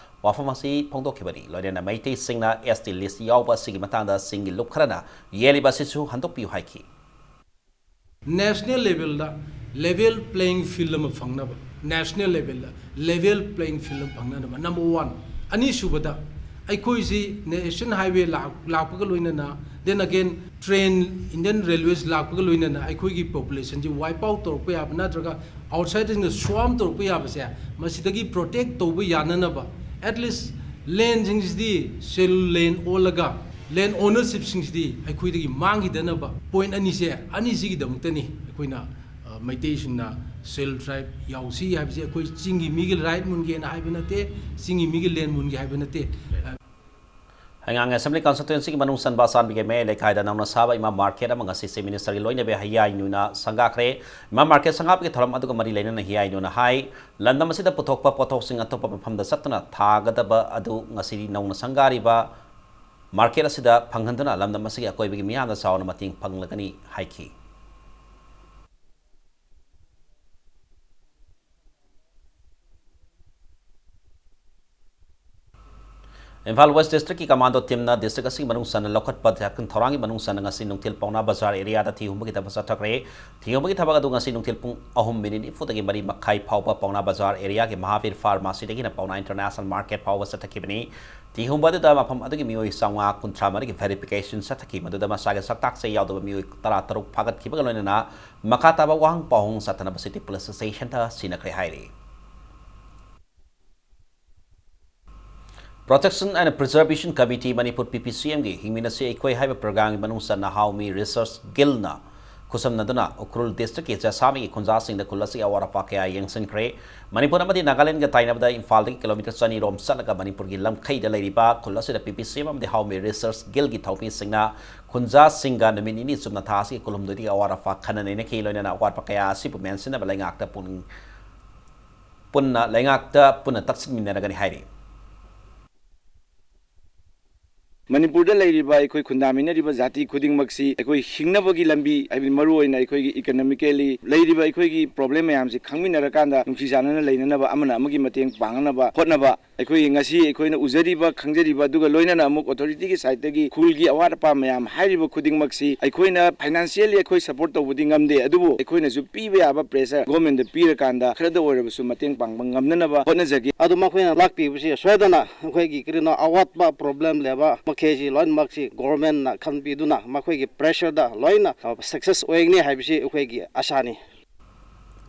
ꯋꯥꯐꯝ ꯑꯁꯤ ꯐꯣꯡꯗꯣꯛꯈꯤꯕꯅꯤ꯫ ꯂꯣꯏꯅꯅ ꯃꯩꯇꯩꯁꯤꯡꯅ ꯑꯦꯁ ꯇꯤ ꯂꯤꯁ ꯌꯥꯎꯕ ꯑꯁꯤꯒꯤ ꯃꯇꯥꯡꯗ ꯆꯤꯡꯒꯤ ꯂꯨꯞ ꯈꯔꯅ ꯌꯦꯜꯂꯤꯕ ꯑꯁꯤꯁꯨ ꯍꯟꯗꯣꯛꯄꯤꯌꯨ ꯍꯥꯏꯈꯤ꯫ ꯅꯦꯁꯅꯦꯜ ꯂꯦꯚꯦꯜꯗ ꯂꯦꯚꯦꯜ ꯄ꯭ꯂꯦꯌꯤꯡ ꯐꯤꯜꯗ ꯑꯃ ꯐꯪꯅꯕ, ꯅꯦꯁꯅꯦꯜ ꯂꯦꯚꯦꯜꯗ ꯂꯦꯚꯦꯜ ꯄ꯭ꯂꯦꯌꯤꯡ ꯐꯤꯜꯗ ꯑꯃ ꯐꯪꯅꯅꯕ, ꯅꯝꯕꯔ ꯋꯥꯟ꯫ ꯑꯅꯤꯁꯨꯕꯗ, ꯑꯩꯈꯣꯏꯁꯤ ꯅꯦꯁꯅꯦꯜ ꯍꯥꯏꯋꯦ ꯂꯥꯛ-, ꯂꯥꯛꯄꯒ ꯂꯣꯏꯅꯅ, then again train, Indian Railways ꯂꯥꯛꯄꯒ ꯂꯣꯏꯅꯅ ꯑꯩꯈꯣꯏꯒꯤ ꯄꯣꯄꯨꯂꯦꯁꯟꯁꯤ ꯋꯥꯏꯞ ꯑꯥꯎꯠ ꯇꯧꯔꯛꯄ ꯌꯥꯕ ꯅꯠꯇ꯭ꯔꯒ ꯑꯥꯎꯠꯁꯥꯏꯗꯔꯁꯤꯡꯅ ꯁ꯭ꯋꯥꯝ ꯇꯧꯔꯛꯄ ꯌꯥꯕꯁꯦ ꯃꯁꯤꯗꯒꯤ ꯄ꯭ꯔꯣꯇꯦꯛ ꯇꯧꯕ ꯌꯥꯅꯅꯕ, at least ꯂꯦꯟꯁꯤꯡꯁꯤꯗꯤ ꯁꯦꯗ꯭ꯌꯨꯜ ꯂꯦꯟ ꯑꯣꯜꯂꯒ ꯂꯦꯟ ꯑꯣꯅꯔꯁꯤꯞꯁꯤꯡꯁꯤꯗꯤ ꯑꯩꯈꯣꯏꯗꯒꯤ ꯃꯥꯡꯈꯤꯗꯅꯕ ꯄꯣꯏꯟ ꯑꯅꯤꯁꯦ, ꯑꯅꯤꯁꯤꯒꯤꯗꯃꯛꯇꯅꯤ ꯑꯩꯈꯣꯏꯅ, ꯑ, ꯃꯩꯇꯩꯁꯤꯡꯅ ꯁꯦꯗ꯭ꯌꯨꯜ ꯇ꯭ꯔꯥꯏꯕ ꯌꯥꯎꯁꯤ ꯍꯥꯏꯕꯁꯦ꯫ ꯑꯩꯈꯣꯏ ꯆꯤꯡꯒꯤ ꯃꯤꯒꯤ ꯔꯥꯏꯠ ꯃꯨꯟꯒꯦꯅ ꯍꯥꯏꯕ ꯅꯠꯇꯦ, ꯆꯤꯡꯒꯤ ꯃꯤꯒꯤ ꯂꯦꯟ ꯃꯨꯟꯒꯦ ꯍꯥꯏꯕ ꯅꯠꯇꯦ꯫ ꯑ, ꯍꯩꯉꯥꯡ ꯑꯦꯁꯦꯝꯕ꯭ꯂꯤ ꯀꯟꯁꯇꯤꯇ꯭ꯋꯦꯟꯁꯤꯒꯤ ꯃꯅꯨꯡ ꯆꯟꯕ ꯆꯥꯟꯕꯤꯒꯩ ꯃꯌꯥꯏ ꯂꯩꯀꯥꯏꯗ ꯅꯧꯅ ꯁꯥꯕ ꯏꯃꯥ ꯃꯥꯔꯀꯦꯠ ꯑꯃ ꯉꯁꯤ ꯆꯤꯐ ꯃꯤꯅꯤꯁꯇꯔꯒꯤ ꯂꯣꯏꯅꯕꯤ ꯍꯤꯌꯥꯏ ꯅꯨꯅ ꯁꯪꯒꯥꯈ꯭ꯔꯦ꯫ ꯏꯃꯥ ꯃꯥꯔꯀꯦꯠ ꯁꯪꯒꯥꯕꯒꯤ ꯊꯧꯔꯝ ꯑꯗꯨꯒ ꯃꯔꯤ ꯂꯩꯅꯅ ꯍꯤꯌꯥꯏ ꯅꯨꯅ ꯍꯥꯏ, ꯂꯝꯗꯝ ꯑꯁꯤꯗ ꯄꯨꯊꯣꯛꯄ ꯄꯣꯠꯊꯣꯛꯁꯤꯡ ꯑꯇꯣꯞꯄ ꯃꯐꯝꯗ ꯆꯠꯇꯨꯅ ꯊꯥꯒꯗꯕ ꯑꯗꯨ ꯉꯁꯤꯗꯤ ꯅꯧꯅ ꯁꯪꯒꯥꯔꯤꯕ ꯃꯥꯔꯀꯦꯠ ꯑꯁꯤꯗ ꯐꯪꯍꯟꯗꯨꯅ ꯂꯝꯗꯝ ꯑꯁꯤꯒꯤ ꯑꯀꯣꯏꯕꯒꯤ ꯃꯤꯌꯥꯝꯗ ꯆꯥꯎꯅ ꯃꯇꯦꯡ ꯐꯪꯂꯒꯅꯤ ꯍꯥꯏꯈꯤ꯫ ꯏꯝꯐꯥꯜ ꯋꯦꯁ ꯗꯤꯁꯇ꯭ꯔꯤꯛꯀꯤ ꯀꯃꯥꯟꯗꯣ ꯇꯤꯝꯅ ꯗꯤꯁꯇ꯭ꯔꯤꯛ ꯑꯁꯤꯒꯤ ꯃꯅꯨꯡ ꯆꯟꯅ ꯂꯧꯈꯠꯄ ꯊꯧꯔꯥꯡꯒꯤ ꯃꯅꯨꯡ ꯆꯟꯅ ꯉꯁꯤ ꯅꯨꯡꯊꯤꯜ ꯄꯥꯎꯅꯥ ꯕꯖꯥꯔ ꯑꯦꯔꯤꯌꯥꯗ ꯊꯤꯍꯨꯝꯕꯒꯤ ꯊꯕꯛ ꯆꯠꯊꯈ꯭ꯔꯦ꯫ ꯊꯤꯍꯨꯝꯕꯒꯤ ꯊꯕꯛ ꯑꯗꯨ ꯉꯁꯤ ꯅꯨꯡꯊꯤꯜ ꯄꯨꯡ ꯑꯍꯨꯝ ꯃꯤꯅꯤꯠ ꯅꯤꯐꯨꯗꯒꯤ ꯃꯔꯤ ꯃꯈꯥꯏ ꯐꯥꯎꯕ ꯄꯥꯎꯅꯥ ꯕꯖꯥꯔ ꯑꯦꯔꯤꯌꯥꯒꯤ ꯃꯍꯥꯕꯤꯔ ꯐꯥꯔꯃꯥꯁꯤꯗꯒꯤꯅ ꯄꯥꯎꯅꯥ ꯏꯟꯇꯔꯅꯦꯁꯅꯦꯜ ꯃꯥꯔꯀꯦꯠ ꯐꯥꯎꯕ ꯆꯠꯊꯈꯤꯕꯅꯤ꯫ ꯊꯤꯍꯨꯝꯕ ꯑꯗꯨꯗ ꯃꯐꯝ ꯑꯗꯨꯒꯤ ꯃꯤꯑꯣꯏ ꯆꯥꯝꯃꯉꯥ ꯀꯨꯟꯊ꯭ꯔꯥ ꯃꯔꯤꯒꯤ ꯚꯦꯔꯤꯐꯤꯀꯦꯁꯟ ꯆꯠꯊꯈꯤ꯫ ꯃꯗꯨꯗ ꯃꯁꯥꯒꯤ ꯁꯛꯇꯥꯛꯁꯦ ꯌꯥꯎꯗꯕ ꯃꯤꯑꯣꯏ ꯇꯔꯥ ꯇꯔꯨꯛ ꯐꯥꯒꯠꯈꯤꯕꯒ ꯂꯣꯏꯅꯅ ꯃꯈꯥ ꯇꯥꯕ ꯋꯥꯍꯪ ꯄꯥꯎꯍꯪ ꯆꯠꯊꯅꯕ ꯁꯤꯇꯤ ꯄꯨꯂꯤꯁ ꯁ꯭ꯇꯦꯁꯟꯗ ꯁꯤꯟꯅꯈ꯭ꯔꯦ ꯍꯥꯏꯔꯤ꯫ Protection and Preservation Committee Manipur, ꯄꯤ ꯄꯤ ꯁꯤ ꯑꯦꯝꯒꯤ ꯍꯤꯡꯃꯤꯟꯅꯁꯤ ꯑꯩꯈꯣꯏ ꯍꯥꯏꯕ ꯄ꯭ꯔꯣꯒ꯭ꯔꯥꯝꯒꯤ ꯃꯅꯨꯡ ꯆꯟꯅ ꯍꯥꯎꯃꯤ ꯔꯤꯁꯔꯁ ꯒꯤꯜꯅ ꯈꯨꯠꯁꯝꯅꯗꯨꯅ ꯎꯈ꯭ꯔꯨꯜ ꯗꯤꯁꯇ꯭ꯔꯤꯛꯀꯤ ꯆꯦꯁꯥꯃꯤꯒꯤ ꯈꯨꯟꯖꯥꯁꯤꯡꯗ ꯈꯨꯜ ꯑꯁꯤꯒꯤ ꯑꯋꯥꯠ ꯑꯄꯥ ꯀꯌꯥ ꯌꯦꯡꯁꯤꯟꯈ꯭ꯔꯦ꯫ ꯃꯅꯤꯄꯨꯔ ꯑꯃꯗꯤ ꯅꯥꯒꯥꯂꯦꯟꯒ ꯇꯥꯏꯅꯕꯗ ꯏꯝꯐꯥꯜꯗꯒꯤ ꯀꯤꯂꯣꯃꯤꯇꯔ ꯆꯅꯤ ꯔꯣꯝ ꯆꯠꯂꯒ ꯃꯅꯤꯄꯨꯔꯒꯤ ꯂꯝꯈꯩꯗ ꯂꯩꯔꯤꯕ ꯈꯨꯜ ꯑꯁꯤꯗ ꯄꯤ ꯄꯤ ꯁꯤ ꯑꯦꯝ ꯑꯃꯗꯤ ꯍꯥꯎꯃꯤ ꯔꯤꯁꯔꯁ ꯒꯤꯜꯒꯤ ꯊꯧꯃꯤꯁꯤꯡꯅ ꯈꯨꯟꯖꯥꯁꯤꯡꯒ ꯅꯨꯃꯤꯠ ꯅꯤꯅꯤ ꯆꯨꯞꯅ ꯊꯥ ꯑꯁꯤꯒꯤ ꯀꯨꯟꯍꯨꯝꯗꯣꯏꯗꯒꯤ ꯑꯋꯥꯠ ꯑꯄꯥ ꯈꯟꯅ ꯅꯩꯅꯈꯤ꯫ ꯂꯣꯏꯅꯅ ꯑꯋꯥꯠꯄ ꯀꯌꯥ ꯑꯁꯤꯕꯨ ꯃꯦꯟꯁꯤꯟꯅꯕ ꯂꯩꯉꯥꯛꯇ ꯄꯨꯛꯅꯤꯡ ꯄꯨꯟꯅ ꯂꯩꯉꯥꯛꯇ ꯄꯨꯟꯅ ꯇꯛꯁꯤꯟꯃꯤꯟꯅꯔꯒꯅꯤ ꯍꯥꯏꯔꯤ꯫ ꯃꯅꯤꯄꯨꯔꯗ ꯂꯩꯔꯤꯕ ꯑꯩꯈꯣꯏ ꯈꯨꯟꯗꯥꯃꯤꯟꯅꯔꯤꯕ ꯖꯥꯇꯤ ꯈꯨꯗꯤꯡꯃꯛꯁꯤ ꯑꯩꯈꯣꯏ ꯍꯤꯡꯅꯕꯒꯤ ꯂꯝꯕꯤ, ꯍꯥꯏꯕꯗꯤ ꯃꯔꯨꯑꯣꯏꯅ ꯑꯩꯈꯣꯏꯒꯤ ꯏꯀꯅꯣꯃꯤꯀꯦꯜꯂꯤ ꯂꯩꯔꯤꯕ ꯑꯩꯈꯣꯏꯒꯤ ꯄ꯭ꯔꯣꯕ꯭ꯂꯦꯝ ꯃꯌꯥꯝꯁꯤ ꯈꯪꯃꯤꯟꯅꯔꯀꯥꯟꯗ ꯅꯨꯡꯁꯤ ꯆꯥꯟꯅꯅ ꯂꯩꯅꯅꯕ, ꯑꯃꯅ ꯑꯃꯒꯤ ꯃꯇꯦꯡ ꯄꯥꯡꯅꯅꯕ ꯍꯣꯠꯅꯕ, ꯑꯩꯈꯣꯏ ꯉꯁꯤ ꯑꯩꯈꯣꯏꯅ ꯎꯖꯔꯤꯕ, ꯈꯪꯖꯔꯤꯕ, ꯑꯗꯨꯒ ꯂꯣꯏꯅꯅ ꯑꯃꯨꯛ ꯑꯣꯊꯣꯔꯤꯇꯤꯒꯤ ꯁꯥꯏꯠꯇꯒꯤ ꯈꯨꯜꯒꯤ ꯑꯋꯥꯠ ꯑꯄꯥ ꯃꯌꯥꯝ ꯍꯥꯏꯔꯤꯕ ꯈꯨꯗꯤꯡꯃꯛꯁꯤ ꯑꯩꯈꯣꯏꯅ ꯐꯥꯏꯅꯥꯟꯁꯤꯌꯦꯜꯂꯤ ꯑꯩꯈꯣꯏ ꯁꯄꯣꯔꯠ ꯇꯧꯕꯗꯤ ꯉꯝꯗꯦ, ꯑꯗꯨꯕꯨ ꯑꯩꯈꯣꯏꯅꯁꯨ ꯄꯤꯕ ꯌꯥꯕ ꯄ꯭ꯔꯦꯁꯔ ꯒꯣꯔꯃꯦꯟꯗ ꯄꯤꯔꯀꯥꯟꯗ ꯈꯔꯗ ꯑꯣꯏꯔꯕꯁꯨ ꯃꯇꯦꯡ ꯄꯥꯡꯕ ꯉꯝꯅꯅꯕ ꯍꯣꯠꯅꯖꯒꯦ꯫ ꯑꯗꯨ ꯃꯈꯣꯏꯅ ꯂꯥꯛꯄꯤꯕꯁꯤ ꯁꯣꯏꯗꯅ ꯑꯩꯈꯣꯏꯒꯤ ꯀꯔꯤꯅꯣ ꯑꯋꯥꯠꯄ ꯄ꯭ꯔꯣꯕ꯭ꯂꯦꯝ ꯂꯩꯕ ꯃꯈꯩꯁꯤ ꯂꯣꯏꯅꯃꯛꯁꯤ ꯒꯣꯔꯃꯦꯟꯅ ꯈꯟꯕꯤꯗꯨꯅ ꯃꯈꯣꯏꯒꯤ ꯄ꯭ꯔꯦꯁꯔꯗ ꯂꯣꯏꯅ ꯁꯛꯁꯦꯁ ꯑꯣꯏꯒꯅꯤ ꯍꯥꯏꯕꯁꯤ ꯑꯩꯈꯣꯏꯒꯤ ꯑꯁꯥꯅꯤ꯫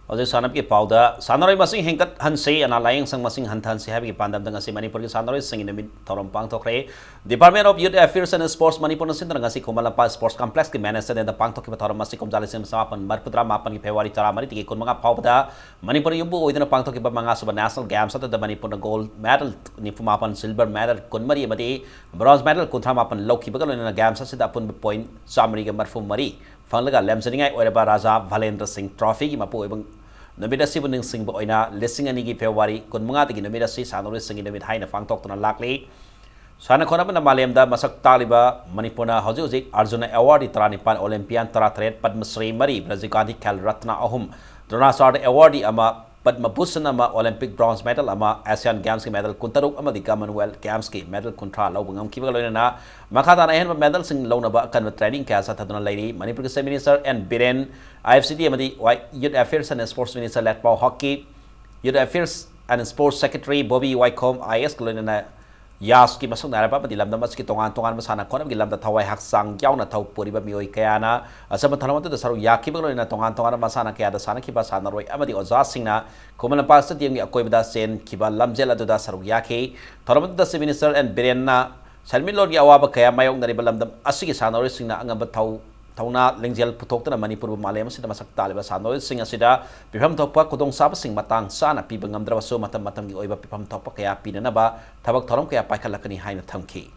ꯍꯧꯖꯤꯛ ꯁꯥꯟꯅꯕꯒꯤ ꯄꯥꯎꯗ ꯁꯥꯟꯅꯔꯣꯏ ꯃꯁꯤꯡ ꯍꯦꯟꯒꯠꯍꯟꯁꯤ, ꯑꯅꯥ ꯂꯥꯌꯦꯡꯁꯪ ꯃꯁꯤꯡ ꯍꯟꯊꯍꯟꯁꯤ ꯍꯥꯏꯕꯒꯤ ꯄꯥꯟꯗꯝꯗ ꯉꯁꯤ ꯃꯅꯤꯄꯨꯔꯒꯤ ꯁꯥꯟꯅꯔꯣꯏꯁꯤꯡꯒꯤ ꯅꯨꯃꯤꯠ ꯊꯧꯔꯝ ꯄꯥꯡꯊꯣꯛꯈ꯭ꯔꯦ꯫ Department of Youth Affairs and Sports ꯃꯅꯤꯄꯨꯔꯅ ꯁꯤꯟꯗꯨꯅ ꯉꯁꯤ ꯈꯨꯃꯟ ꯂꯝꯄꯥꯛ ꯁ꯭ꯄꯣꯔꯠꯁ ꯀꯝꯄ꯭ꯂꯦꯛꯁꯀꯤ ꯃꯦꯅꯦꯖ ꯆꯦꯅꯦꯜꯗ ꯄꯥꯡꯊꯣꯛꯈꯤꯕ ꯊꯧꯔꯝ ꯑꯁꯤ ꯀꯨꯝꯖꯥ ꯂꯤꯁꯤꯡ ꯑꯃ ꯆꯃꯥꯄꯟ ꯃꯔꯤꯐꯨꯇꯔꯥ ꯃꯥꯄꯟꯒꯤ ꯐꯦꯕ꯭ꯔꯨꯋꯥꯔꯤ ꯇꯔꯥꯃꯔꯤꯗꯒꯤ ꯀꯨꯟꯃꯉꯥ ꯐꯥꯎꯕꯗ ꯃꯅꯤꯄꯨꯔꯅ ꯌꯨꯝꯕꯨ ꯑꯣꯏꯗꯨꯅ ꯄꯥꯡꯊꯣꯛꯈꯤꯕ ꯃꯉꯥꯁꯨꯕ ꯅꯦꯁꯅꯦꯜ ꯒꯦꯝꯁ ꯑꯗꯨꯗ ꯃꯅꯤꯄꯨꯔꯅ ꯒꯣꯜꯗ ꯃꯦꯗꯜ ꯅꯤꯐꯨꯃꯥꯄꯟ, ꯁꯤꯜꯚꯔ ꯃꯦꯗꯜ ꯀꯨꯟꯃꯔꯤ ꯑꯃꯗꯤ ꯕ꯭ꯔꯣꯟꯖ ꯃꯦꯗꯜ ꯀꯨꯟꯊ꯭ꯔꯥ ꯃꯥꯄꯟ ꯂꯧꯈꯤꯕꯒ ꯂꯣꯏꯅꯅ ꯒꯦꯝꯁ ꯑꯁꯤꯗ ꯑꯄꯨꯟꯕ ꯄꯣꯏꯟꯠ ꯆꯥꯃꯔꯤꯒ ꯃꯔꯤꯐꯨ ꯃꯔꯤ ꯐꯪꯂꯒ ꯂꯦꯝꯖꯅꯤꯡꯉꯥꯏ ꯑꯣꯏꯔꯕ ꯔꯥꯖꯥ ꯚꯂꯦꯟꯗ꯭ꯔ ꯁꯤꯡ ꯇ꯭ꯔꯣꯐꯤꯒꯤ ꯃꯄꯨ ꯑꯣꯏꯕ ꯅꯨꯃꯤꯠ ꯑꯁꯤꯕꯨ ꯅꯤꯡꯁꯤꯡꯕ ꯑꯣꯏꯅ ꯂꯤꯁꯤꯡ ꯑꯅꯤꯒꯤ ꯐꯦꯕ꯭ꯔꯨꯋꯥꯔꯤ ꯀꯨꯟꯃꯉꯥꯗꯒꯤ ꯅꯨꯃꯤꯠ ꯑꯁꯤ ꯁꯥꯟꯅꯔꯣꯏꯁꯤꯡꯒꯤ ꯅꯨꯃꯤꯠ ꯍꯥꯏꯅ ꯄꯥꯡꯊꯣꯛꯇꯨꯅ ꯂꯥꯛꯂꯤ꯫ ꯁꯥꯟꯅ ꯈꯣꯠꯅꯕꯅ ꯃꯥꯂꯦꯝꯗ ꯃꯁꯛ ꯇꯥꯛꯂꯤꯕ ꯃꯅꯤꯄꯨꯔꯅ ꯍꯧꯖꯤꯛ ꯍꯧꯖꯤꯛ ꯑꯔꯖꯨꯅ ꯑꯦꯋꯥꯔꯗꯤ ꯇꯔꯥꯅꯤꯄꯥꯟ, ꯑꯣꯂꯦꯝꯄꯤꯌꯥꯟ ꯇꯔꯥꯇꯔꯦꯠ, ꯄꯗꯃꯁ꯭ꯔꯤ ꯃꯔꯤ, ꯔꯥꯖꯤꯕ ꯒꯥꯟꯙꯤ ꯈꯦꯜ ꯔꯠꯅ ꯑꯍꯨꯝ, ꯗ꯭ꯔꯣꯅꯥꯆꯥꯔ꯭ꯌ ꯑꯦꯋꯥꯔꯗꯤ ꯑꯃ, ꯄꯗꯃ ꯚꯨꯁꯟ ꯑꯃ, ꯑꯣꯂꯦꯝꯄꯤꯛ ꯕ꯭ꯔꯣꯟꯖ ꯃꯦꯗꯜ ꯑꯃ, ꯑꯦꯁꯤꯌꯥꯟ ꯒꯦꯝꯁꯀꯤ ꯃꯦꯗꯜ ꯀꯨꯟꯇꯔꯨꯛ ꯑꯃꯗꯤ ꯀꯃꯟꯋꯦꯜꯊ ꯒꯦꯝꯁꯀꯤ ꯃꯦꯗꯜ ꯀꯨꯟꯊ꯭ꯔꯥ ꯂꯧꯕ ꯉꯝꯈꯤꯕꯒ ꯂꯣꯏꯅꯅ ꯃꯈꯥ ꯇꯥꯅ ꯑꯍꯦꯟꯕ ꯃꯦꯗꯜꯁꯤꯡ ꯂꯧꯅꯕ ꯑꯀꯟꯕ ꯇ꯭ꯔꯦꯅꯤꯡ ꯀꯌꯥ ꯆꯠꯊꯗꯨꯅ ꯂꯩꯔꯤ꯫ ꯃꯅꯤꯄꯨꯔꯒꯤ chief minister N Biren, I F C D ꯑꯃꯗꯤ ꯋꯥꯏ-, youth affairs and sports minister ꯂꯦꯠꯄꯥꯎ ꯍꯛꯀꯤ, youth affairs and sports secretary Bobby Waikhom I ask ꯂꯣꯏꯅꯅ ꯌꯥꯁꯀꯤ ꯃꯁꯛ ꯅꯥꯏꯔꯕ ꯑꯃꯗꯤ ꯂꯝꯗꯝ ꯑꯁꯤꯒꯤ ꯇꯣꯉꯥꯟ ꯇꯣꯉꯥꯟꯕ ꯁꯥꯟꯅ ꯈꯣꯠꯅꯕꯒꯤ ꯂꯝꯗ ꯊꯋꯥꯏ ꯍꯛꯆꯥꯡ ꯌꯥꯎꯅ ꯊꯧ ꯄꯨꯔꯤꯕ ꯃꯤꯑꯣꯏ ꯀꯌꯥꯅ ꯑꯆꯝꯕ ꯊꯧꯔꯝ ꯑꯗꯨꯗ ꯁꯔꯨꯛ ꯌꯥꯈꯤꯕꯒ ꯂꯣꯏꯅꯅ ꯇꯣꯉꯥꯟ ꯇꯣꯉꯥꯟꯕ ꯃꯁꯥꯟꯅ ꯀꯌꯥꯗ ꯁꯥꯟꯅꯈꯤꯕ ꯁꯥꯟꯅꯔꯣꯏ ꯑꯃꯗꯤ ꯑꯣꯖꯥꯁꯤꯡꯅ ꯈꯨꯃꯟ ꯂꯝꯄꯥꯛ ꯁ꯭ꯇꯦꯗꯤꯌꯝꯒꯤ ꯑꯀꯣꯏꯕꯗ ꯆꯦꯟꯈꯤꯕ ꯂꯝꯖꯦꯜ ꯑꯗꯨꯗ ꯁꯔꯨꯛ ꯌꯥꯈꯤ꯫ ꯊꯧꯔꯝ ꯑꯗꯨꯗ ꯆꯤꯐ ꯃꯤꯅꯤꯁꯇꯔ ꯑꯦꯟ ꯕꯤꯔꯦꯟꯅ ꯁꯦꯟꯃꯤꯠꯂꯣꯟꯒꯤ ꯑꯋꯥꯕ ꯀꯌꯥ ꯃꯥꯌꯣꯛꯅꯔꯤꯕ ꯂꯝꯗꯝ ꯑꯁꯤꯒꯤ ꯁꯥꯟꯅꯔꯣꯏꯁꯤꯡꯅ ꯑꯉꯝꯕ ꯊꯧ-, ꯊꯧꯅꯥ ꯂꯤꯡꯖꯦꯜ ꯄꯨꯊꯣꯛꯇꯨꯅ ꯃꯅꯤꯄꯨꯔꯕꯨ ꯃꯥꯂꯦꯝ ꯑꯁꯤꯗ ꯃꯁꯛ ꯇꯥꯛꯂꯤꯕ ꯁꯥꯟꯅꯔꯣꯏꯁꯤꯡ ꯑꯁꯤꯗ ꯄꯤꯐꯝ ꯊꯣꯛꯄ ꯈꯨꯗꯣꯡꯆꯥꯕꯁꯤꯡ ꯃꯇꯥꯡ ꯆꯥꯅ ꯄꯤꯕ ꯉꯝꯗ꯭ꯔꯕꯁꯨ, ꯃꯇꯝ ꯃꯇꯝꯒꯤ ꯑꯣꯏꯕ ꯄꯤꯐꯝ ꯊꯣꯛꯄ ꯀꯌꯥ ꯄꯤꯅꯅꯕ ꯊꯕꯛ ꯊꯧꯔꯝ ꯀꯌꯥ ꯄꯥꯏꯈꯠꯂꯛꯀꯅꯤ ꯍꯥꯏꯅ ꯊꯝꯈꯤ꯫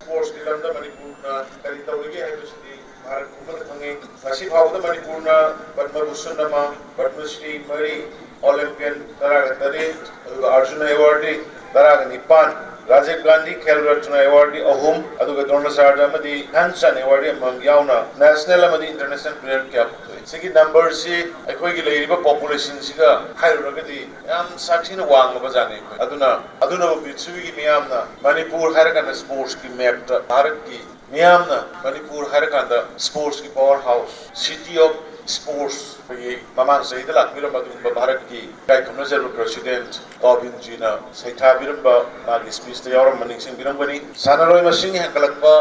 ꯁ꯭ꯄꯣꯔꯠꯁꯀꯤ ꯂꯝꯗ ꯃꯅꯤꯄꯨꯔꯅ ꯀꯔꯤ ꯇꯧꯔꯤꯒꯦ ꯍꯥꯏꯕꯁꯤꯗꯤ ꯚꯥꯔꯠ ꯄꯨꯝꯕꯗ ꯈꯪꯉꯤ꯫ ꯉꯁꯤ ꯐꯥꯎꯕꯗ ꯃꯅꯤꯄꯨꯔꯅ ꯄꯗꯃ ꯚꯨꯁꯟ ꯑꯃ, ꯄꯗꯃ ꯁ꯭ꯔꯤ ꯃꯔꯤ, ꯑꯣꯂꯦꯝꯄꯤꯌꯟ ꯇꯔꯥꯒ ꯇꯔꯦꯠ, ꯑꯗꯨꯒ ꯑꯔꯖꯨꯟ ꯑꯦꯋꯥꯔꯗꯤ ꯇꯔꯥꯒ ꯅꯤꯄꯥꯟ, ꯔꯥꯖꯤꯕ ꯒꯥꯟꯙꯤ ꯈꯦꯜ ꯔꯠꯅ ꯑꯦꯋꯥꯔꯗꯤ ꯑꯍꯨꯝ, ꯑꯗꯨꯒ ꯗ꯭ꯔꯣꯅꯥꯆꯥꯔꯌ ꯑꯃꯗꯤ ꯙ꯭ꯌꯥꯟꯆꯟꯗ ꯑꯦꯋꯥꯔꯗꯤ ꯑꯃꯃꯝ ꯌꯥꯎꯅ ꯅꯦꯁꯅꯦꯜ ꯑꯃꯗꯤ ꯏꯟꯇꯔꯅꯦꯁꯅꯦꯜ ꯄ꯭ꯂꯦꯌꯔ ꯀꯌꯥ ꯄꯨꯊꯣꯛꯏ꯫ ꯁꯤꯒꯤ ꯅꯝꯕꯔꯁꯤ ꯑꯩꯈꯣꯏꯒꯤ ꯂꯩꯔꯤꯕ ꯄꯣꯄꯨꯂꯦꯁꯟꯁꯤꯒ ꯍꯥꯏꯔꯨꯔꯒꯗꯤ ꯌꯥꯝ ꯁꯥꯊꯤꯅ ꯋꯥꯡꯂꯕ ꯖꯥꯠꯅꯤ ꯑꯩꯈꯣꯏ꯫ ꯑꯗꯨꯅ ꯑꯗꯨꯅꯕꯨ ꯄ꯭ꯔꯤꯊꯤꯕꯤꯒꯤ ꯃꯤꯌꯥꯝꯅ ꯃꯅꯤꯄꯨꯔ ꯍꯥꯏꯔꯀꯥꯟꯗ ꯁ꯭ꯄꯣꯔꯠꯁꯀꯤ ꯃꯦꯞꯇ ꯚꯥꯔꯠꯀꯤ ꯃꯤꯌꯥꯝꯅ ꯃꯅꯤꯄꯨꯔ ꯍꯥꯏꯔꯀꯥꯟꯗ ꯁ꯭ꯄꯣꯔꯠꯁꯀꯤ power house, city of sports, ꯑꯩꯈꯣꯏꯒꯤ ꯃꯃꯥꯡ ꯆꯍꯤꯗ ꯂꯥꯛꯄꯤꯔꯝꯕ ꯑꯗꯨꯒꯨꯝꯕ ꯚꯥꯔꯠꯀꯤ ꯏꯀꯥꯏ ꯈꯨꯝꯅꯖꯔꯕ ꯄ꯭ꯔꯁꯤꯗꯦꯟꯠ ꯀꯣꯕꯤꯟꯗꯖꯤꯅ ꯁꯩꯊꯥꯕꯤꯔꯝꯕ ꯃꯥꯒꯤ ꯁ꯭ꯄꯤꯆꯇ ꯌꯥꯎꯔꯝꯕ ꯅꯤꯡꯁꯤꯡꯕꯤꯔꯝꯒꯅꯤ꯫ ꯁꯥꯟꯅꯔꯣꯏ ꯃꯁꯤꯡ ꯍꯦꯟꯒꯠꯂꯛꯄ,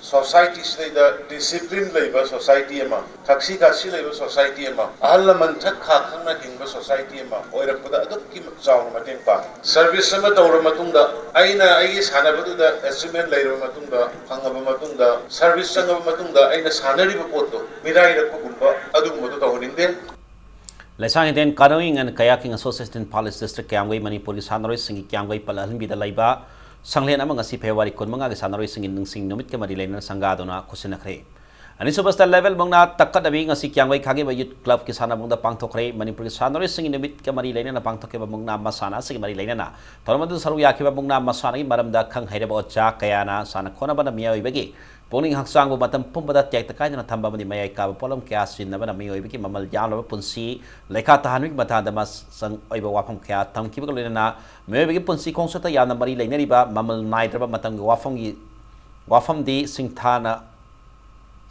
ꯁꯣꯁꯥꯏꯇꯤꯁꯤꯗꯩꯗ ꯗꯤꯁꯤꯄ꯭ꯂꯤꯟ ꯂꯩꯕ ꯁꯣꯁꯥꯏꯇꯤ ꯑꯃ, ꯊꯛꯁꯤ ꯈꯥꯁꯤ ꯂꯩꯕ ꯁꯣꯁꯥꯏꯇꯤ ꯑꯃ, ꯑꯍꯜ ꯂꯃꯟ ꯊꯛ ꯈꯥ ꯈꯪꯅ ꯍꯤꯡꯕ ꯁꯣꯁꯥꯏꯇꯤ ꯑꯃ ꯑꯣꯏꯔꯛꯄꯗ ꯑꯗꯨꯛꯀꯤ ꯆꯥꯎꯅ ꯃꯇꯦꯡ ꯄꯥꯡꯉꯤ꯫ ꯁꯔꯚꯤꯁ ꯑꯃ ꯇꯧꯔ ꯃꯇꯨꯡꯗ, ꯑꯩꯅ ꯑꯩꯒꯤ ꯁꯥꯟꯅꯕꯗꯨꯗ ꯑꯦꯆꯤꯚꯃꯦꯟ ꯂꯩꯔꯕ ꯃꯇꯨꯡꯗ, ꯐꯪꯉꯕ ꯃꯇꯨꯡꯗ, ꯁꯔꯚꯤꯁ ꯆꯪꯉꯕ ꯃꯇꯨꯡꯗ ꯑꯩꯅ ꯁꯥꯟꯅꯔꯤꯕ ꯄꯣꯠꯇꯣ ꯃꯤꯔꯥꯏꯔꯛꯄꯒꯨꯝꯕ ꯑꯗꯨꯒꯨꯝꯕꯗꯣ ꯇꯧꯍꯟꯅꯤꯡꯗꯦ꯫ ꯂꯩꯁꯥꯡ ꯍꯤꯗꯦꯟ Canoeing and Kayaking Association Imphal East District ꯀ꯭ꯌꯥꯝꯒꯩ ꯃꯅꯤꯄꯨꯔꯒꯤ ꯁꯥꯟꯅꯔꯣꯏꯁꯤꯡꯒꯤ ꯀ꯭ꯌꯥꯝꯒꯩ ꯄꯜꯂꯍꯟꯕꯤꯗ ꯂꯩꯕ ꯁꯪꯂꯦꯟ ꯑꯃ ꯉꯁꯤ ꯐꯦꯕ꯭ꯔꯨꯋꯥꯔꯤ ꯀꯨꯟꯃꯉꯥꯒꯤ ꯁꯥꯟꯅꯔꯣꯏꯁꯤꯡꯒꯤ ꯅꯤꯡꯁꯤꯡ ꯅꯨꯃꯤꯠꯀ ꯃꯔꯤ ꯂꯩꯅꯅ ꯁꯪꯒꯥꯗꯨꯅ ꯈꯨꯠꯁꯤꯟꯅꯈ꯭ꯔꯦ꯫ ꯑꯅꯤꯁꯨꯕ state level ꯃꯨꯛꯅꯥ ꯇꯛꯈꯠꯅꯕꯤ ꯉꯁꯤ ꯀ꯭ꯌꯥꯝꯒꯩ ꯈꯥꯒꯦꯝꯕ youth club ꯀꯤ ꯁꯥꯟꯅꯕꯨꯡꯗ ꯄꯥꯡꯊꯣꯛꯈ꯭ꯔꯦ꯫ ꯃꯅꯤꯄꯨꯔꯒꯤ ꯁꯥꯟꯅꯔꯣꯏꯁꯤꯡꯒꯤ ꯅꯨꯃꯤꯠꯀ ꯃꯔꯤ ꯂꯩꯅꯅ ꯄꯥꯡꯊꯣꯛꯈꯤꯕ ꯃꯨꯛꯅꯥ ꯃꯁꯥꯟꯅ ꯑꯁꯤꯒꯤ ꯃꯔꯤ ꯂꯩꯅꯅ ꯊꯧꯔꯝ ꯑꯗꯨꯗ ꯁꯔꯨꯛ ꯌꯥꯈꯤꯕ ꯃꯨꯛꯅꯥ ꯃꯁꯥꯟꯅꯒꯤ ꯃꯔꯝꯗ ꯈꯪ ꯍꯩꯔꯕ ꯑꯣꯖꯥ ꯀꯌꯥꯅ ꯁꯥꯟꯅ ꯈꯣꯠꯅꯕꯅ ꯃꯤꯑꯣꯏꯕꯒꯤ ꯄꯨꯛꯅꯤꯡ ꯍꯛꯆꯥꯡꯕꯨ ꯃꯇꯝ ꯄꯨꯝꯕꯗ ꯇꯦꯛꯇ ꯀꯥꯏꯗꯅ ꯊꯝꯕ ꯑꯃꯗꯤ ꯃꯌꯥꯏ ꯀꯥꯕ ꯄꯣꯠꯂꯝ ꯀꯌꯥ ꯁꯤꯖꯤꯟꯅꯕꯅ ꯃꯤꯑꯣꯏꯕꯒꯤ ꯃꯃꯜ ꯌꯥꯝꯂꯕ ꯄꯨꯟꯁꯤ ꯂꯩꯈꯥ ꯇꯥꯍꯟꯕꯒꯤ ꯃꯇꯥꯡꯗ ꯃꯆꯪ ꯑꯣꯏꯕ ꯋꯥꯐꯝ ꯀꯌꯥ ꯊꯝꯈꯤꯕꯒ ꯂꯣꯏꯅꯅ ꯃꯤꯑꯣꯏꯕꯒꯤ ꯄꯨꯟꯁꯤ ꯈꯣꯡꯆꯠꯇ ꯌꯥꯝꯅ ꯃꯔꯤ ꯂꯩꯅꯔꯤꯕ ꯃꯃꯜ ꯅꯥꯏꯗ꯭ꯔꯕ ꯃꯇꯝꯒꯤ ꯋꯥꯐꯝꯒꯤ ꯋꯥꯐꯝꯗꯤ ꯁꯤꯡꯊꯥꯅ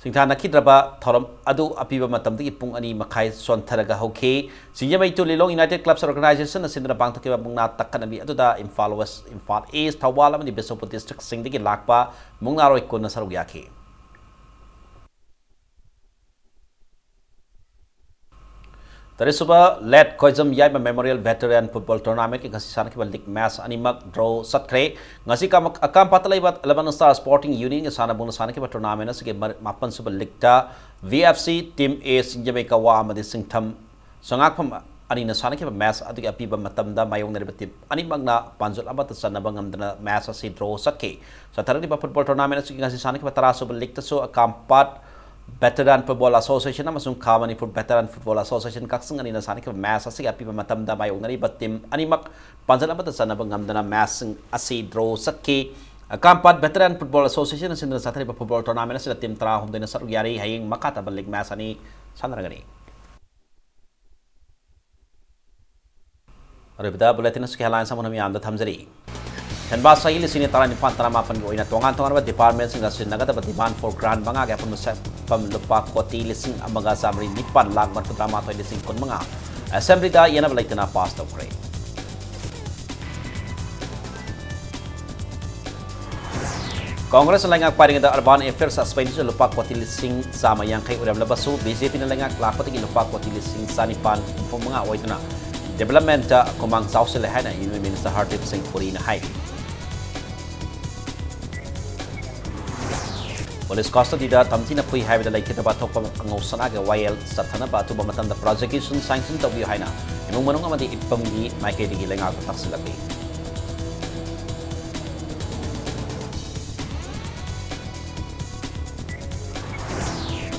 ꯁꯤꯡꯊꯥꯅꯈꯤꯗ꯭ꯔꯕ ꯊꯧꯔꯝ ꯑꯗꯨ ꯑꯄꯤꯕ ꯃꯇꯝꯗꯒꯤ ꯄꯨꯡ ꯑꯅꯤ ꯃꯈꯥꯏ ꯁꯣꯟꯊꯔꯒ ꯍꯧꯈꯤ꯫ ꯁꯤꯡꯖꯃꯩ ꯇꯨꯂꯤꯂꯣꯡ United Clubs Organization ꯅ ꯁꯤꯟꯗꯨꯅ ꯄꯥꯡꯊꯣꯛꯈꯤꯕ ꯃꯨꯛꯅꯥ ꯇꯛꯈꯠꯅꯕꯤ ꯑꯗꯨꯗ ꯏꯝꯐꯥꯜ West, ꯏꯝꯐꯥꯜ East, ꯊꯧꯕꯥꯜ ꯑꯃꯗꯤ ꯕꯤꯁꯅꯨꯄꯨꯔ district ꯁꯤꯡꯗꯒꯤ ꯂꯥꯛꯄ ꯃꯨꯛꯅꯥꯔꯣꯏ ꯀꯨꯟꯅ ꯁꯔꯨꯛ ꯌꯥꯈꯤ꯫ ꯇꯔꯦꯠꯁꯨꯕ ꯂꯦꯠ ꯈꯣꯏꯖꯝ ꯌꯥꯏꯃ Memorial Veteran Football Tournament ꯀꯤ ꯉꯁꯤ ꯁꯥꯟꯅꯈꯤꯕ league match ꯑꯅꯤꯃꯛ draw ꯆꯠꯈ꯭ꯔꯦ꯫ ꯉꯁꯤ ꯀꯥꯃꯛ-, ꯑꯀꯥꯝꯄꯥꯠꯇ ꯂꯩꯕ Eleven Star Sporting Union ꯒ ꯁꯥꯟꯅꯕꯨꯡꯗ ꯁꯥꯟꯅꯈꯤꯕ tournament ꯑꯁꯤꯒꯤ ꯃꯔ-, ꯃꯥꯄꯟꯁꯨꯕ league ꯇ V F C Team A ꯁꯤꯡꯖꯃꯩ ꯀꯋꯥ ꯑꯃꯗꯤ ꯁꯤꯡꯊꯝ ꯁꯉꯥꯛꯐꯝ ꯑꯅꯤꯅ ꯁꯥꯟꯅꯈꯤꯕ match ꯑꯗꯨꯒꯤ ꯑꯄꯤꯕ ꯃꯇꯝꯗ ꯃꯥꯌꯣꯛꯅꯔꯤꯕ team ꯑꯅꯤꯃꯛꯅ ꯄꯥꯟꯖꯜ ꯑꯃꯠꯇ ꯆꯟꯅꯕ ꯉꯝꯗꯅ match ꯑꯁꯤ draw ꯆꯠꯈꯤ꯫ ꯆꯠꯊꯔꯛꯂꯤꯕ football tournament ꯑꯁꯤꯒꯤ ꯉꯁꯤ ꯁꯥꯟꯅꯈꯤꯕ ꯇꯔꯥꯁꯨꯕ league ꯇꯁꯨ ꯑꯀꯥꯝꯄꯥꯠ Veteran Football Association ꯑꯃꯁꯨꯡ ꯈꯥ ꯃꯅꯤꯄꯨꯔ Veteran Football Association ꯀꯛꯆꯤꯡ ꯑꯅꯤꯅ ꯁꯥꯟꯅꯈꯤꯕ match ꯑꯁꯤꯒꯤ ꯑꯄꯤꯕ ꯃꯇꯝꯗ ꯃꯥꯌꯣꯛꯅꯔꯤꯕ team ꯑꯅꯤꯃꯛ ꯄꯥꯟꯖꯜ ꯑꯃꯠꯇ ꯆꯟꯅꯕ ꯉꯝꯗꯅ matchꯁꯤꯡ ꯑꯁꯤ draw ꯆꯠꯈꯤ꯫ ꯑꯀꯥꯝꯄꯥꯠ Veteran Football Association ꯁꯤꯟꯗꯨꯅ ꯆꯠꯊꯔꯤꯕ football tournament ꯑꯁꯤꯗ team ꯇꯔꯥꯍꯨꯝꯗꯣꯏꯅ ꯁꯔꯨꯛ ꯌꯥꯔꯤ꯫ ꯍꯌꯦꯡ ꯃꯈꯥ ꯇꯥꯕ league match ꯑꯅꯤ ꯁꯥꯟꯅꯔꯒꯅꯤ꯫ ꯑꯔꯣꯏꯕꯗ bulletin ꯑꯁꯤꯒꯤ headlines ꯑꯃꯨꯛ ꯍꯟꯅ ꯃꯤꯌꯥꯝꯗ ꯊꯝꯖꯔꯤ꯫ ꯈꯦꯟꯕꯥ ꯆꯍꯤ ꯂꯤꯁꯤꯡ ꯇꯔꯥꯅꯤꯄꯥꯟ ꯇꯔꯥꯃꯥꯄꯟꯒꯤ ꯑꯣꯏꯅ ꯇꯣꯉꯥꯟ ꯇꯣꯉꯥꯟꯕ departmentꯁꯤꯡꯗ ꯁꯤꯖꯤꯟꯅꯒꯗꯕ demand for grant ꯃꯉꯥꯒꯤ ꯑꯄꯨꯟꯕ ꯁꯦꯟꯐꯝ ꯂꯨꯄꯥ ꯀꯣꯇꯤ ꯂꯤꯁꯤꯡ ꯑꯃꯒ ꯆꯥꯃꯔꯤ ꯅꯤꯄꯥꯟ ꯂꯥꯈ ꯃꯔꯤꯐꯨꯇꯔꯥꯃꯥꯊꯣꯏ ꯂꯤꯁꯤꯡ ꯀꯨꯟꯃꯉꯥ assemblyꯗ ꯌꯦꯠꯅꯕ ꯂꯩꯇꯅ pass ꯇꯧꯈ꯭ꯔꯦ꯫ Congressꯅ ꯂꯩꯉꯥꯛ ꯄꯥꯏꯔꯤꯉꯩꯗ urban affairs expenditure ꯂꯨꯄꯥ ꯀꯣꯇꯤ ꯂꯤꯁꯤꯡ ꯆꯥꯝꯃ ꯌꯥꯡꯈꯩ ꯑꯣꯏꯔꯝꯂꯕꯁꯨ, BJPꯅ ꯂꯩꯉꯥꯛ ꯂꯥꯛꯄꯗꯒꯤ ꯂꯨꯄꯥ ꯀꯣꯇꯤ ꯂꯤꯁꯤꯡ ꯆꯥꯅꯤꯄꯥꯟ ꯍꯨꯝꯐꯨ ꯃꯉꯥ ꯑꯣꯏꯗꯨꯅ developmentꯇ ꯈꯨꯃꯥꯡ ꯆꯥꯎꯁꯤꯜꯂꯦ ꯍꯥꯏꯅ Union Minister Hardeep Singh Puriꯅ ꯍꯥꯏꯔꯤ꯫ Police custodyꯗ ꯇꯝꯊꯤꯅ ꯐꯨꯏ ꯍꯥꯏꯕꯗ ꯂꯩꯈꯤꯗ꯭ꯔꯕ ꯑꯊꯣꯛꯄ ꯑꯉꯧ ꯁꯅꯥꯒꯤ ꯋꯥꯌꯦꯜ ꯆꯠꯊꯅꯕ ꯑꯊꯨꯕ ꯃꯇꯝꯗ prosecution sanction ꯇꯧꯕꯤꯌꯨ ꯍꯥꯏꯅ ꯏꯃꯨꯡ ꯃꯅꯨꯡ ꯑꯃꯗꯤ ꯏꯄꯝꯒꯤ ꯃꯥꯏꯀꯩꯗꯒꯤ ꯂꯩꯉꯥꯛꯇ ꯇꯥꯛꯁꯤꯜꯂꯛꯂꯤ꯫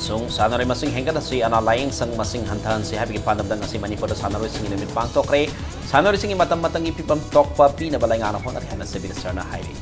ꯑꯃꯁꯨꯡ ꯁꯥꯟꯅꯔꯣꯏ ꯃꯁꯤꯡ ꯍꯦꯟꯒꯠꯍꯟꯁꯤ, ꯑꯅꯥ ꯂꯥꯌꯦꯡ ꯁꯪ ꯃꯁꯤꯡ ꯍꯟꯊꯍꯟꯁꯤ ꯍꯥꯏꯕꯒꯤ ꯄꯥꯟꯗꯝꯗ ꯉꯁꯤ ꯃꯅꯤꯄꯨꯔꯗ ꯁꯥꯟꯅꯔꯣꯏꯁꯤꯡꯒꯤ ꯅꯨꯃꯤꯠ ꯄꯥꯡꯊꯣꯛꯈ꯭ꯔꯦ꯫ ꯁꯥꯟꯅꯔꯣꯏꯁꯤꯡꯒꯤ ꯃꯇꯝ ꯃꯇꯝꯒꯤ ꯐꯤꯕꯝ ꯊꯣꯛꯄ ꯄꯤꯅꯕ ꯂꯩꯉꯥꯛꯅ ꯍꯣꯠꯅꯔꯤ ꯍꯥꯏꯅ ꯁꯤꯕꯤꯜ ꯁꯔꯅ ꯍꯥꯏꯔꯤ꯫